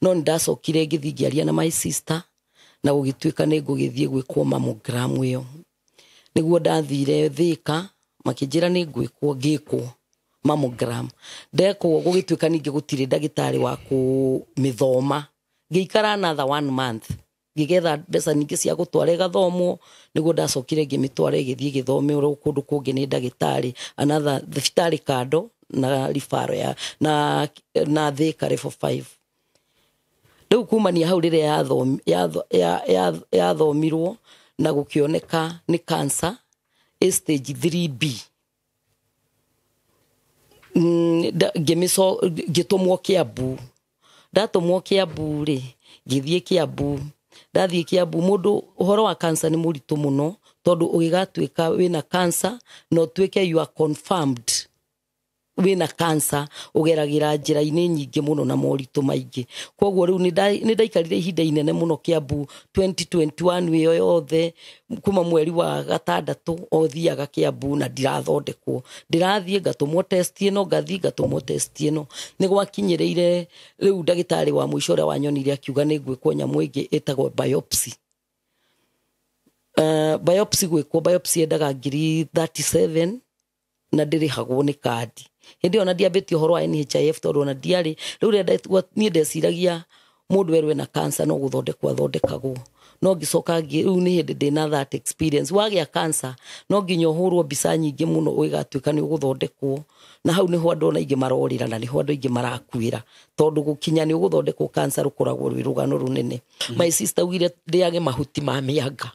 No nĩ ndacokire ngĩthiĩ ngĩaria na my sister na gũgĩtuĩka nĩ ngũgĩthiĩ gwĩkwo mammogram ĩyo. Nĩguo ndathire Thĩka, makĩnjĩra nĩ ngwĩkwo, ngĩkwo mammogram. Ndekwo gũgĩtuĩka ningĩ gũtirĩ ndagĩtarĩ wa kũmĩthoma. Ngĩikara another 1 month, ngĩgetha mbeca nyingĩ cia gũtwara ĩgathomwo, nĩguo ndacokire ngĩmĩtwara ĩgĩthiĩ ĩgĩthomerwo kũndũ kũngĩ nĩ ndagĩtarĩ, another thibitarĩ kando na referral ya na Thĩka level 5. Rĩu kumania hau rĩrĩa yathomirwo na gũkĩoneka nĩ cancer ĩ stage 3B. Ngĩtũmwo Kiambu. Ndatũmwo Kiambu rĩ, ngĩthiĩ Kiambu. Ndathiĩ Kiambu, mũndũ ũhoro wa cancer nĩ mũritũ mũno, tondũ ũgĩgatuĩka wĩna cancer na ũtuĩke you are confirmed wĩna cancer, ũgeragĩra njĩra-inĩ nyingĩ mũno na moritũ maingĩ. Koguo rĩu nĩ ndaikarire ihinda inene mũno Kiambu 2021 ĩyo yothe, kuma mweri wa gatandatũ o thiaga Kiambu na ndirathondekwo. Ndĩrathiĩ ngatũmwo test ĩno, ngathiĩ ngatũmwo test ĩno. Nĩ gwakinyĩrĩire rĩu ndagĩtarĩ wa mũico ũrĩa wanyonire akiuga nĩ ngwĩkwo nyamũ ĩngĩ ĩtagwo biopsy. Biopsy gwĩkwo, biopsy yendaga ngiri 37 na ndĩrĩhagwo nĩ kandi. Hĩndĩ ĩyo ona ndiambĩtie ũhoro wa NHIF tondũ ona ndiarĩ. Rĩu rĩrĩa niĩ ndeciragia mũndũ erwo ena cancer no gũthondekwo athondekagwo. No ngĩcoka rĩu nĩ hĩndĩ ndĩna that experience. Wagĩa cancer no nginya ũhũrwo mbica nyingĩ mũno ũgĩgatuĩka nĩ ũgũthondekwo. Na hau nĩho andũ ona aingĩ marorĩra na nĩho andũ aingĩ marakuĩra, tondũ gũkinya nĩ ũgũthondekwo cancer rũkoragwo rwĩ rũgano rũnene. My sister augire ndĩage mahuti ma mĩanga.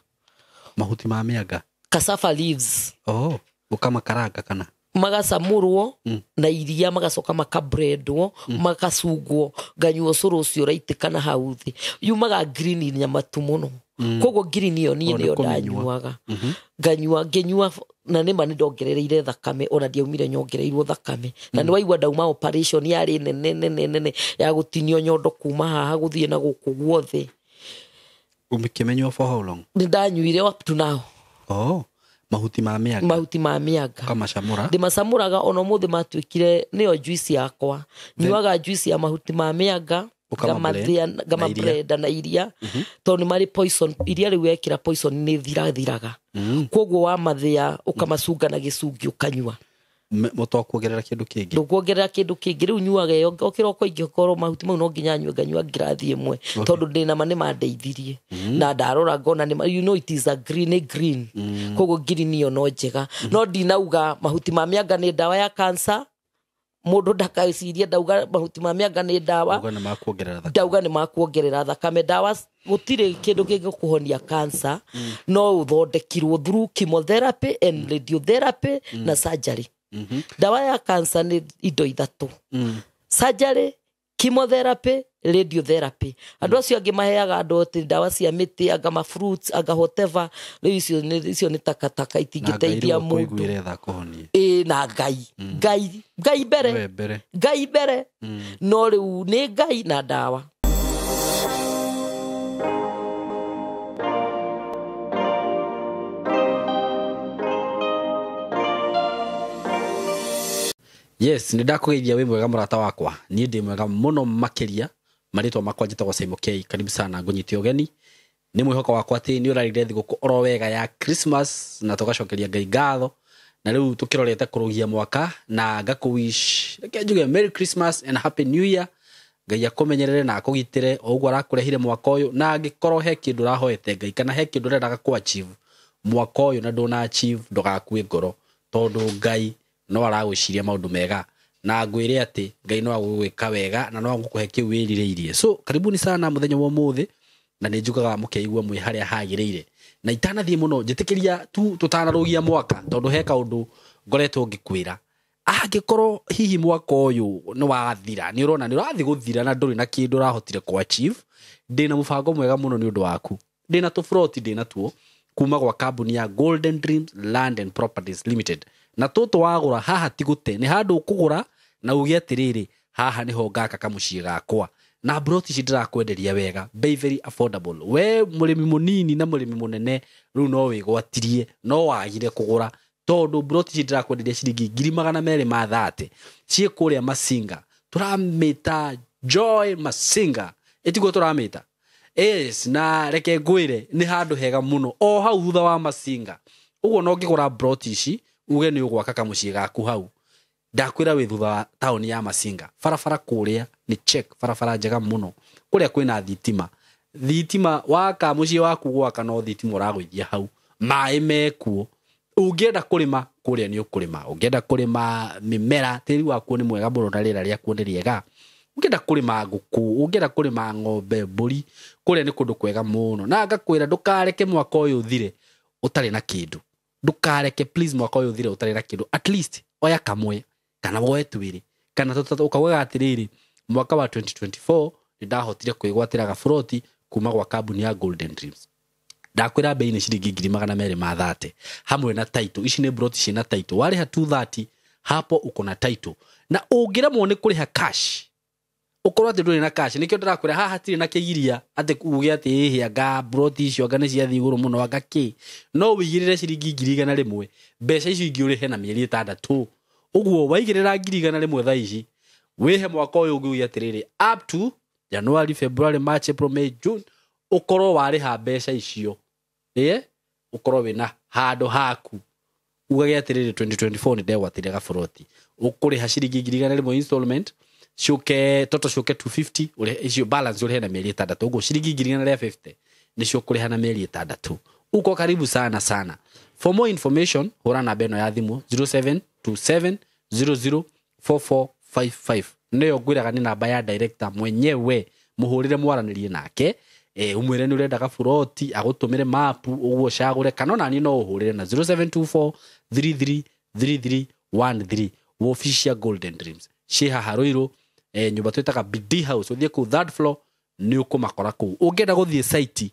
Mahuti ma mĩanga? Cassava leaves. Oh, ũkamakaranga kana? Magacamũrwo na iria, magacoka makabrendwo, makacungwo, nganyua ũcũrũ ũcio ũraitĩka na hau thĩ. Yumaga green nyamatu mũno. Koguo green ĩyo niĩ Oh, nĩ nĩyo kũmĩnyua. ndanyuaga. Nganyua, ngĩnyua, na nĩma nĩ ndongerereire thakame, ona ndiaumire nyongereirwo thakame. Na nĩ waigua ndauma operation yarĩ nene, nene, nene, ya gũtinio nyondo kuma haha gũthiĩ na gũkũ guothe. Ũmĩkĩmenywo for how long? Nĩ ndanyuire up to now. Oh, mahuti ma mĩanga. Mahuti ma mĩanga. Ũkamacamũra? Ndĩmacamũraga ona ũmũthĩ matuĩkire nĩyo juice yakwa. Nyuaga juice ya mahuti ma mĩanga, Ũkama blend na ngama iria. blend na iria. Tondũ nĩ marĩ poison, iria rĩu wekĩra poison nĩ thirathiraga. Koguo wamathĩa ũkamacunga na gĩcungi ũkanyua. Mũtokuongerera kĩndũ kĩngĩ? Ndũkuongerera kĩndũ kĩngĩ, rĩu nyuaga ĩyo, o kĩroko ingĩkorwo mahuti mau no nginya nyue, nganyua ngirathi ĩmwe. Tondũ ndĩna ma nĩ mandeithirie. Na ndarora ngona nĩ ma, you know it is a green, nĩ green. Koguo green ĩyo no njega. No ndinauga mahuti ma mĩanga nĩ ndawa ya cancer. Mũndũ ndakacirie ndauga mahuti ma mĩanga nĩ ndawa. Ndauga nĩ makuongerera thakame. Ndauga nĩ makuongerera thakame. Ndawa gũtirĩ kĩndũ kĩngĩkũhonia cancer, no ũthondekirwo through chemotherapy and radiotherapy na surgery. Ndawa ya cancer nĩ indo ithatũ. Surgery, chemotherapy, radiotherapy. Andũ acio angĩ maheaga andũ atĩ ndawa cia mĩtĩ, anga ma fruits, anga whatever. Rĩu icio nĩ takataka itingĩteithia Na Ngai rĩu mũndũ. akũiguĩre tha akũhonie. Ĩĩ, na Ngai. Ngai, Ngai mbere. We mbere. Ngai mbere. No rĩu nĩ Ngai na ndawa. Yes, nĩ ndakũgeithia wĩ mwega mũrata wakwa. Niĩ ndĩ mwega mũno makĩria. Marĩtwa makwa njĩtagwo Simon K. Karibu sana ngũnyite ũgeni. Nĩ mwĩhoko wakwa atĩ nĩ ũrarĩire thigũkũ oro wega ya Christmas na tũgacokeria Ngai ngatho. Na rĩu tũkĩrorete kũrũgia mwaka na ngakũ wish, reke njuge Merry Christmas and Happy New Year. Ngai akũmenyerere na akũgitĩre o ũguo arakũrehire mwaka ũyũ, na angĩkorwo he kĩndũ ũrahoete Ngai kana he kĩndũ ũrendaga kũ achieve mwaka ũyũ na ndũna achieve, ndũgakue ngoro, tondũ Ngai no aragwĩciria maũndũ mega, na ngwĩre atĩ Ngai no agũgwĩka wega na no agũkũhe kĩu wĩrirĩirie. So karibuni sana mũthenya wa ũmũthĩ, na nĩ njugaga mũkeigua mwĩ harĩa hagĩrĩire. Na itanathiĩ mũno njĩtĩkĩria tu tũtanarũgia mwaka, tondũ he kaũndũ ngoretwo ngĩkwĩra. Angĩkorwo hihi mwaka ũyũ nĩ wathira, nĩ ũrona nĩ ũrathiĩ gũthira na ndũrĩ na kĩndũ ũrahotire kũ achieve, ndĩna mũbango mwega mũno nĩ ũndũ waku. Ndĩna tũburoti ndĩna tuo kuma gwa kambuni ya Golden Dreams Land and Properties Limited. Na tũtũ wagũra haha ti gũte, nĩ handũ ũkũgũra na uge atĩrĩrĩ, haha nĩho ngaka kamũciĩ gakwa. Na broti ici ndĩrakwenderia wega, bei very affordable. We mũrĩmi mũnini na mũrĩmi mũnene rĩu no wĩgwatirie, no wagire kũgũra, tondũ broti ici ndĩrakwenderia ciringi ngiri magana merĩ ma thate, ciĩ kũrĩa Masinga. Tũramĩta Joy Masinga. Ĩtiguo tũramĩta. Yes, na reke ngwĩre nĩ handũ hega mũno o hau thutha wa Masinga. Ũguo no ngĩgũra broti ici uge nĩ ũgwaka kamũciĩ gaku hau, ndakwĩra wĩ thutha wa taũni ya Masinga. Barabara kũrĩa nĩ check, barabara njega mũno. Kũrĩa kwĩna thitima, thitima waka mũciĩ waku gwaka no thitima ũragũithia hau, maĩ mekuo. Ũngĩenda kũrĩma kũrĩa nĩ ũkũrĩma, ũngĩenda kũrĩma mĩmera tĩri wakuo nĩ mwega mũno na rĩera rĩakuo nĩ rĩega. Ũngĩenda kũrĩma ngũkũ, ũngĩenda kũrĩma ng'ombe, mbũri, kũrĩa nĩ kũndũ kwega mũno. Na ngakwĩra ndũkareke mwaka ũyũ ũthire ũtarĩ na kĩndũ. Ndũkareke please mwaka ũyũ ũthire ũtarĩ na kĩndũ. At least oya kamwe kana woe twĩrĩ kana tũtatũ, ũkaugaga atĩrĩrĩ, mwaka wa 2024 nĩ ndahotire kwĩgwatĩra gaburoti kuma gwa kambuni ya Golden Dreams. Ndakwĩra bei nĩ ciringi 230,000 hamwe na title. Ici nĩ broti ciĩna title. Warĩha 230 hapo uko na title. Na ũngĩremwo nĩ kũrĩha cash, ũkorwo atĩ ndũrĩ na cash, nĩkĩo ndĩrakwĩra haha hatirĩ na kĩgiria atĩ uge atĩ ĩhĩ anga broti icio anga nĩ ciathiĩ igũrũ mũno anga kĩ. No ũigĩrĩre ciringi 100,000, mbeca icio ingĩ ũrĩhe na mĩeri 6. Ũguo waigĩrĩra 100,000 thaa ici, wĩhe mwaka ũyũ ũngĩ uge atĩrĩrĩ, up to January, February, March, April, May, June, ũkorwo warĩha mbeca icio. Ĩĩ, ũkorwo wĩna handũ haku. Ugage atĩrĩrĩ, 2024 nĩ ndegwatĩire gaburoti. Ũkũrĩha ciringi 100,000 installment, ciũke toto ciũke 250, ũrĩhe icio balance ũrĩhe na mĩeri 6. Ũguo ciringi 150 nĩcio ũkũrĩha na mĩeri 6. Uko karibu sana sana. For more information, hũra namba ĩno ya thimũ 0727004455. Nĩyo ngwĩraga nĩ namba ya director mwenyewe, mũhũrĩre mwaranĩrie nake. Umwĩre nĩ ũrenda gaburoti, agũtũmĩre mapu ũguo ũcagũre, kana ona niĩ no ũhũrĩre na 0724333313. Wobici cia Golden Dreams ciĩ haha Ruiru, nyũmba twĩtaga BD House. Ũthiĩ kũu third floor nĩ ũkũmakora kũu. Ũngĩenda gũthiĩ site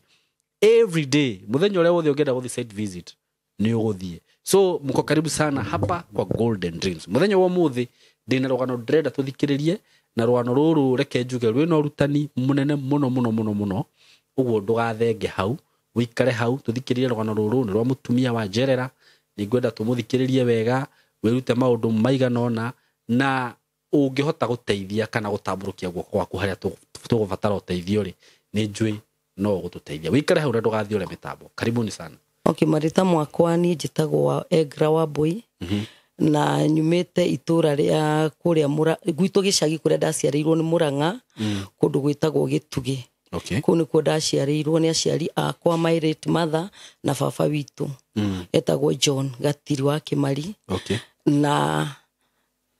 every day, mũthenya ũrĩa wothe ũngĩenda gũthiĩ site visit nĩ ũgũthiĩ. So mko karibu sana hapa kwa Golden Dreams. Mũthenya wa ũmũthĩ ndĩna rũgano ndĩrenda tũthikĩrĩrie, na rũgano rũrũ reke njuge rwĩna ũrutani mũnene mũno mũno mũno mũno. Ũguo ndũgathenge hau, ũikare hau tũthikĩrĩrie rũgano rũrũ. Nĩ rwa mũtumia wa Njerera. Nĩngwenda tũmũthikĩrĩrie wega, wĩrute maũndũ maigana ũna, na ũngĩhota gũteithia kana gũtambũrũkia guoko gwaku harĩa tũgũbatara ũteithio rĩ, nĩ njũĩ no ũgũtũteithia. Wĩikare hau na ndũgathiũre mĩtambo. Karibuni sana. Okay, marĩta mwakwa niĩ njĩtagwo Egra Wambui. Na nyumĩte itũra rĩa kũrĩa gwitũ gĩcagi kũrĩa ndaciarĩirwo nĩ Mũrang'a, kũndũ gwĩtagwo Gĩtugĩ. Kũu nĩkuo ndaciarĩirwo nĩ aciari akwa, my late mother na baba witũ. Etagwo John Gatiri wa Kĩmari. Na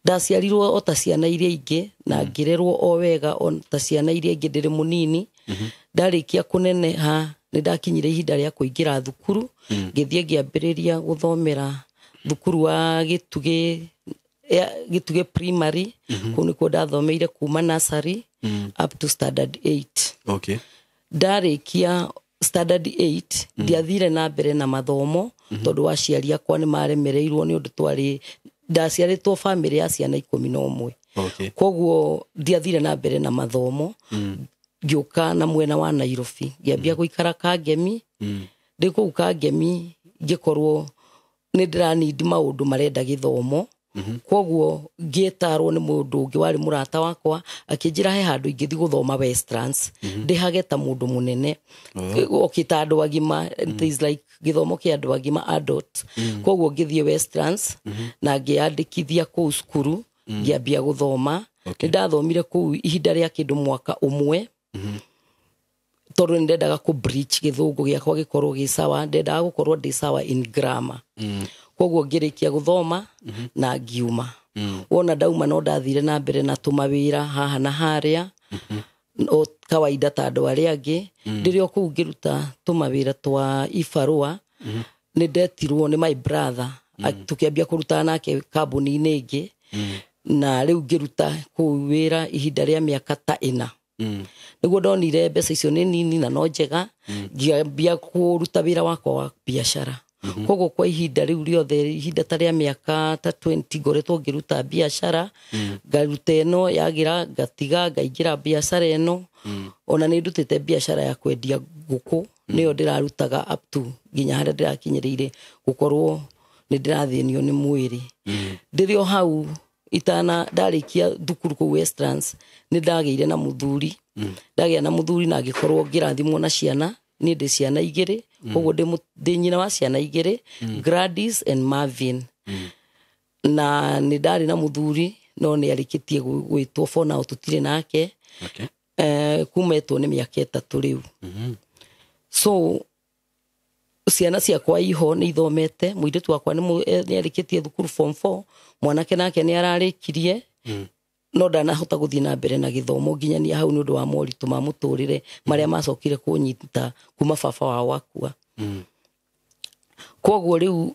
ndaciarirwo o ta ciana iria ingĩ, na ngĩrerwo o wega o ta ciana iria ingĩ ndĩrĩ mũnini. Ndarĩkia kũneneha nĩ ndakinyire ihinda rĩa kũingĩra thukuru, ngĩthiĩ ngĩambĩrĩria gũthomera thukuru wa Gĩtugĩ, Gĩtugĩ Primary. Kũu nĩkuo ndathomeire kuma nursery up to standard 8. Ndarĩkia standard 8, ndiathire na mbere na mathomo tondũ aciari akwa nĩ maremereirwo nĩ ũndũ twarĩ ndaciarĩtwo famĩlĩ ya ciana 11. Koguo ndiathire na mbere na mathomo. Ngĩũka na mwena wa Nairobi, ngĩambia gũikara Kangemi. Ndĩ kũu Kangemi ngĩkorwo nĩ ndĩranindi maũndũ marenda gĩthomo. Koguo ngĩtarwo nĩ mũndũ ũngĩ warĩ mũrata wakwa, akĩnjĩra he handũ ingĩthiĩ gũthoma Westlands, ndĩhage ta mũndũ mũnene, okĩta andũ agima. It is like gĩthomo kĩa andũ agima, adult. Koguo ngĩthiĩ Westlands na ngĩyandĩkithia kũu cukuru, ngĩambia gũthoma. Nĩ ndathomire kũu ihinda rĩa kĩndũ mwaka ũmwe, tondũ nĩ ndendaga kũ bridge gĩthũngũ gĩakwa gĩkorwo gĩ sawa, ndendaga gũkorwo ndĩ sawa in grammar. Koguo ngĩrĩkia gũthoma na ngiuma. Wona ndauma no ndathire na mbere na tũmawĩra haha na harĩa, o kawaida ta andũ arĩa angĩ. Ndĩrĩ o kũu ngĩruta tũmawĩra twa ibarũa, nĩ ndetirwo nĩ my brother, tũkĩambia kũruta nake kambuni-inĩ ĩngĩ. Na rĩu ngĩruta kũu wĩra ihinda rĩa mĩaka ta 4. Nĩguo ndonire mbeca icio nĩ nini na no njega, ngĩambia kũruta wĩra wakwa wa biacara. Koguo kwa ihinda rĩu rĩothe, ihinda ta rĩa mĩaka ta 20, ngoretwo ngĩruta biacara. Ngaruta ĩno yagĩra, ngatiga, ngaingĩra biacara ĩno. Ona nĩ ndutĩte biacara ya kwendia ngũkũ, nĩyo ndĩrarutaga up to nginya harĩa ndĩrakinyĩrĩire gũkorwo nĩ ndĩrathĩnio nĩ mwĩrĩ. Ndĩrĩ o hau Itana ndarĩkia thukuru kũu Westlands, nĩ ndagĩire na mũthuri. Ndagĩa na mũthuri na ngĩkorwo ngĩrathimwo na ciana. Niĩ ndĩ ciana igĩrĩ, koguo ndĩ nyina wa ciana igĩrĩ, Gladys and Marvin. Na nĩ ndarĩ na mũthuri, no nĩ arĩkĩtie gwĩtwo, for now tũtirĩ nake. Kuma etwo nĩ mĩaka 3 rĩu. So ciana ciakwa iho nĩ ithomete. Mũirĩtu wakwa nĩ arĩkĩtie thukuru form 4, mwanake nake nĩ ararĩkirie, no ndanahota gũthiĩ na mbere na gĩthomo nginyania hau nĩ ũndũ wa moritũ ma mũtũrĩre marĩa macokire kũnyita kuma baba wao akua. Koguo rĩu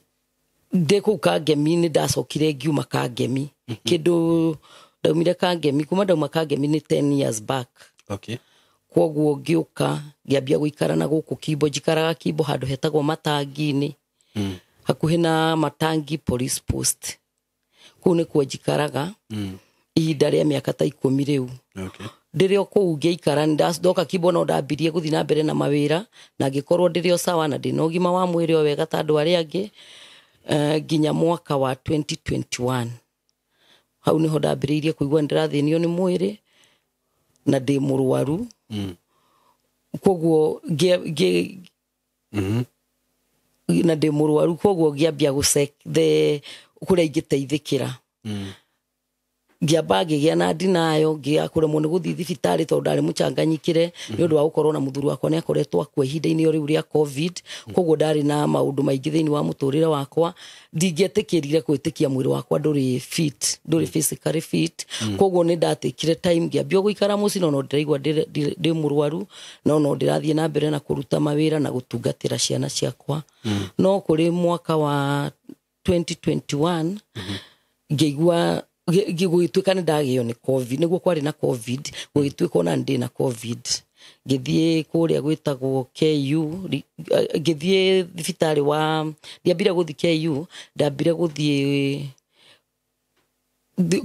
ndĩ kũu Kangemi nĩ ndacokire ngiuma Kangemi. Kĩndũ ndaumire Kangemi, kuma ndauma Kangemi nĩ 10 years back. Koguo ngĩũka ngĩambia gũikara na gũkũ Kimbo. Njikaraga Kimbo handũ hetagwo Matangi-inĩ, hakuhĩ na Matangi police post. Kũu nĩkuo njikaraga ihinda rĩa mĩaka ta 10 rĩu. Ndĩrĩ o kũu ngĩikara, ndoka Kimbo no ndambirie gũthiĩ na mbere na mawĩra, na ngĩkorwo ndĩrĩ o sawa na ndĩna ũgima wa mwĩrĩ o wega ta andũ arĩa angĩ, nginya mwaka wa 2021. Hau nĩho ndambĩrĩirie kũigua nĩndĩrathĩnio nĩ mwĩrĩ na ndĩ mũrwaru. Koguo na ndĩ mũrwaru, koguo ngĩambia the kũrĩa ingĩteithĩkĩra. Ngĩamba ngĩgĩa na ndinayo, ngĩaga kũremwo nĩ gũthiĩ thibitarĩ tondũ ndarĩ mũcanganyikĩre nĩ ũndũ wa gũkorwo na mũthuri wakwa nĩ akoretwo akua ihinda-inĩ o rĩu rĩa COVID. Koguo ndarĩ na maũndũ maingĩ thĩinĩ wa mũtũrĩre wakwa, ndingĩetĩkĩrire gwĩtĩkia mwĩrĩ wakwa ndũrĩ fit, ndũrĩ physically fit. Koguo nĩ ndatikire time ngĩambia gũikara mũciĩ, no ndĩraigua ndĩ mũrwaru, no ndĩrathiĩ na mbere na kũruta mawĩra na gũtungatĩra ciana ciakwa. No kũrĩ mwaka wa 2021 ngĩigua gũgĩtuĩka nĩ ndagĩo nĩ COVID. Nĩguo kwarĩ na COVID, gũgĩtuĩka ona ndĩ na COVID. Ngĩthiĩ kũrĩa gwĩtagwo KU, ngĩthiĩ thibitarĩ wa, ndiambire gũthiĩ KU, ndambire gũthiĩ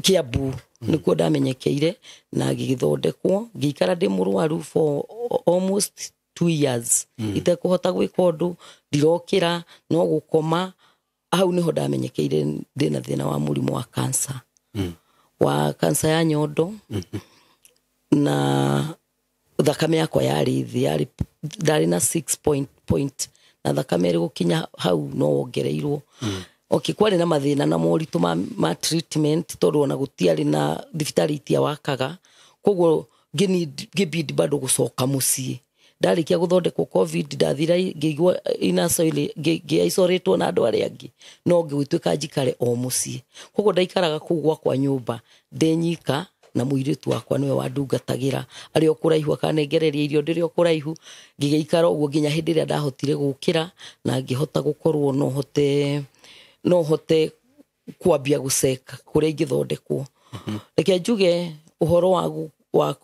Kiambu, nĩkuo ndamenyekeire na ngĩgĩthondekwo. Ngĩikara ndĩ mũrwaru for almost 2 years, itekũhota gwĩka ũndũ, ndirokĩra, no gũkoma. Hau nĩho ndamenyekeire ndĩna thĩna wa mũrimũ wa cancer, wa cancer ya nyondo. Na thakame yakwa yarĩ thĩ, ndarĩ na 6 point, na thakame ĩrĩ gũkinya hau no wongereirwo. Okay, kwarĩ na mathĩna na moritũ ma treatment tondũ ona gũtiarĩ na thibitarĩ itiawakaga. Koguo ngĩbidi bado gũcoka mũciĩ. Ndarĩkia gũthondekwo COVID, ndathira ngĩigua ngĩisolatwo na andũ arĩa angĩ, no ngĩgĩtuĩka njikare o mũciĩ. Koguo ndaikaraga kũu gwakwa nyũmba ndĩ nyika, na mũirĩtu wakwa nĩwe wandungatagĩra arĩ o kũraihu, akanengereria irio ndĩrĩ o kũraihu. Ngĩgĩikara ũguo nginya hĩndĩ ĩrĩa ndahotire gũkĩra na ngĩhota gũkorwo no hote kwambia gũceka kũrĩa ingĩthondekwo. Reke njuge ũhoro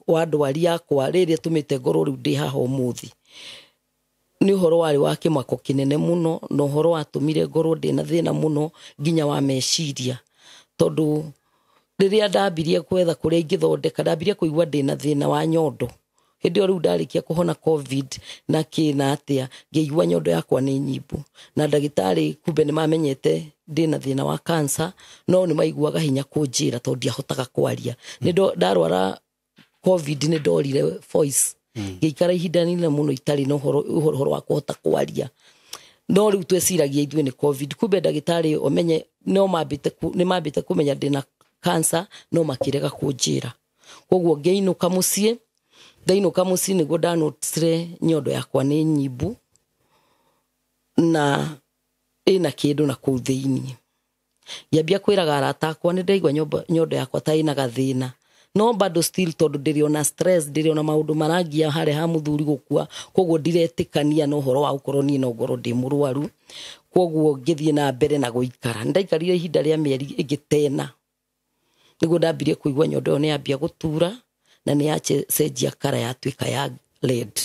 wa ndwari yakwa rĩrĩa ĩtũmĩte ngorwo rĩu ndĩ haha ũmũthĩ nĩ ũhoro warĩ wa kĩmako kĩnene mũno, na ũhoro watũmire ngorwo ndĩna thĩna mũno nginya wa meciria, tondũ rĩrĩa ndambirie gwetha kũrĩa ingĩthondeka, ndambirie kũigua ndĩna thĩna wa nyondo. Hĩndĩ ĩyo rĩu ndarĩkia kũhona COVID na kĩ na atĩa, ngĩigua nyondo yakwa nĩ nyimbu, na ndagĩtarĩ kumbe nĩ mamenyete ndĩna thĩna wa cancer, no nĩ maiguaga hinya kũnjĩra tondũ ndiahotaga kwaria. Nĩ ndarwara COVID nĩ ndorire voice, ngĩikara ihinda inene mũno itarĩ na ũhoro wa kũhota kwaria. No rĩu tweciragia ithuĩ nĩ COVID, kumbe ndagĩtarĩ omenye no mambĩte nĩ mambĩte kũmenya ndĩna cancer, no makĩrega kũnjĩra. Koguo ngĩinũka mũciĩ, ndainũka mũciĩ nĩguo ndanotire nyondo yakwa nĩ nyimbu na ĩna kĩndũ na kũu thĩinĩ. Ngĩambia kwĩraga arata akwa nĩ ndaigua nyondo yakwa ta ĩna gathĩna, no bado still tondũ ndĩrĩ ona stress, ndĩrĩ ona maũndũ marangia harĩa ha mũthuri gũkua, koguo ndiretĩkania na ũhoro wa gũkorwo niĩ no ngorwo ndĩ mũrwaru. Koguo ngĩthiĩ na mbere na gũikara. Ndaikarire ihinda rĩa mĩeri ĩngĩ tena nĩguo ndambirie kũigua nyondo ĩyo nĩ yambia gũtura na nĩ yacenjia kara yatuĩka ya red.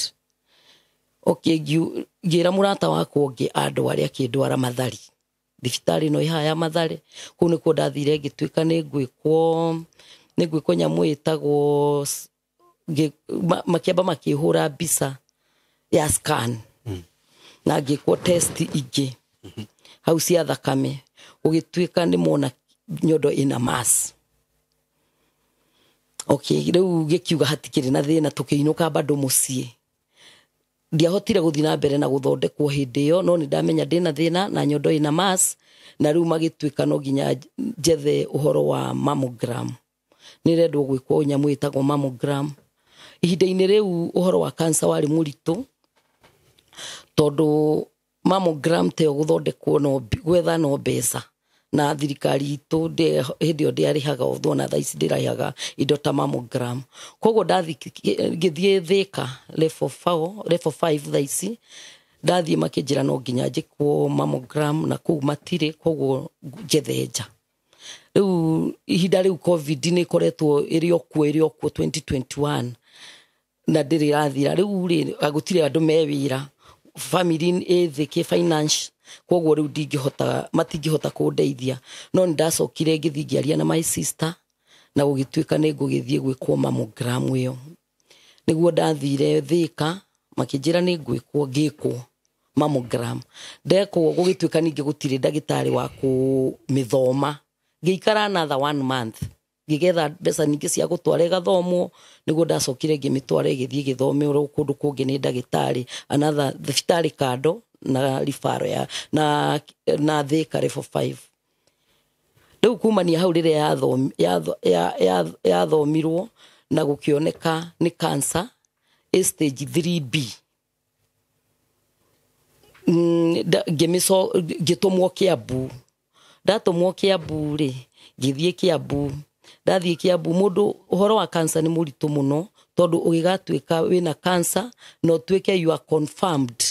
Okay, ngĩra mũrata wakwa ũngĩ andware, akĩndwara Mathari, thibitarĩ ĩno ĩhaha ya Mathare. Kũu nĩkuo ndathire ngĩtuĩka nĩ ngwĩkwo nyamũ ĩtagwo, makĩamba makĩhũra mbica ya scan na ngĩkwo test ingĩ hau cia thakame, gũgĩtuĩka nĩ mona nyondo ĩna mass. Okay, rĩu gĩkiuga hatikĩrĩ na thĩna, tũkĩinũka bado mũciĩ. Ndiahotire gũthiĩ na mbere na gũthondekwo hĩndĩ ĩyo, no nĩ ndamenya ndĩna thĩna na nyondo ĩna mass, na rĩu magĩtuĩka no nginya njethe ũhoro wa mammogram. Nĩrendwo gwĩkwo nyamũ ĩtagwo mammogram. Ihinda-inĩ rĩu ũhoro wa cancer warĩ mũritũ, tondũ mammogram ta ĩyo gũthondekwo no gwetha no mbeca, na thirikari itũ hĩndĩ ĩyo ndĩarĩhaga, although ona thaa ici ndĩrarĩhaga indo ta mammogram. Koguo ngĩthiĩ Thĩka level 4, level 5 thaa ici, ndathiĩ makĩnjĩra no nginya njĩkwo mammogram, na kũu matirĩ, koguo njethe nja. Rĩu ihinda rĩu COVID nĩ ĩkoretwo ĩrĩ o kuo, ĩrĩ o kuo 2021, na ndĩrĩ ĩrathira. Rĩu rĩ, gũtirĩ andũ me wĩra, family ĩ thĩ kĩ finance, koguo rĩu ndingĩhota, matingĩhota kũndeithia. No nĩ ndacokire ngĩthiĩ ngĩaria na my sister, na gũgĩtuĩka nĩ ngũgĩthiĩ gwĩkwo mammogram ĩyo. Nĩguo ndathire Thĩka, makĩnjĩra nĩ ngwĩkwo, ngĩkwo mammogram. Ndekwo gũgĩtuĩka ningĩ gũtirĩ ndagĩtarĩ wa kũmĩthoma. Ngĩikara another 1 month, ngĩgetha mbeca nyingĩ cia gũtwara ĩgathomwo, nĩguo ndacokire ngĩmĩtwara ĩgĩthiĩ ĩgĩthomerwo kũndũ kũngĩ nĩ ndagĩtarĩ, another thibitarĩ kando na ribaro ya na Thĩka level 5. Rĩu kumania hau rĩrĩa yathomirwo na gũkĩoneka nĩ cancer ĩ stage 3B. Ngĩtũmwo Kiambu. Ndatũmwo Kiambu rĩ, ngĩthiĩ Kiambu. Ndathiĩ Kiambu, mũndũ ũhoro wa cancer nĩ mũritũ mũno, tondũ ũgĩgatuĩka wĩna cancer na ũtuĩke you are confirmed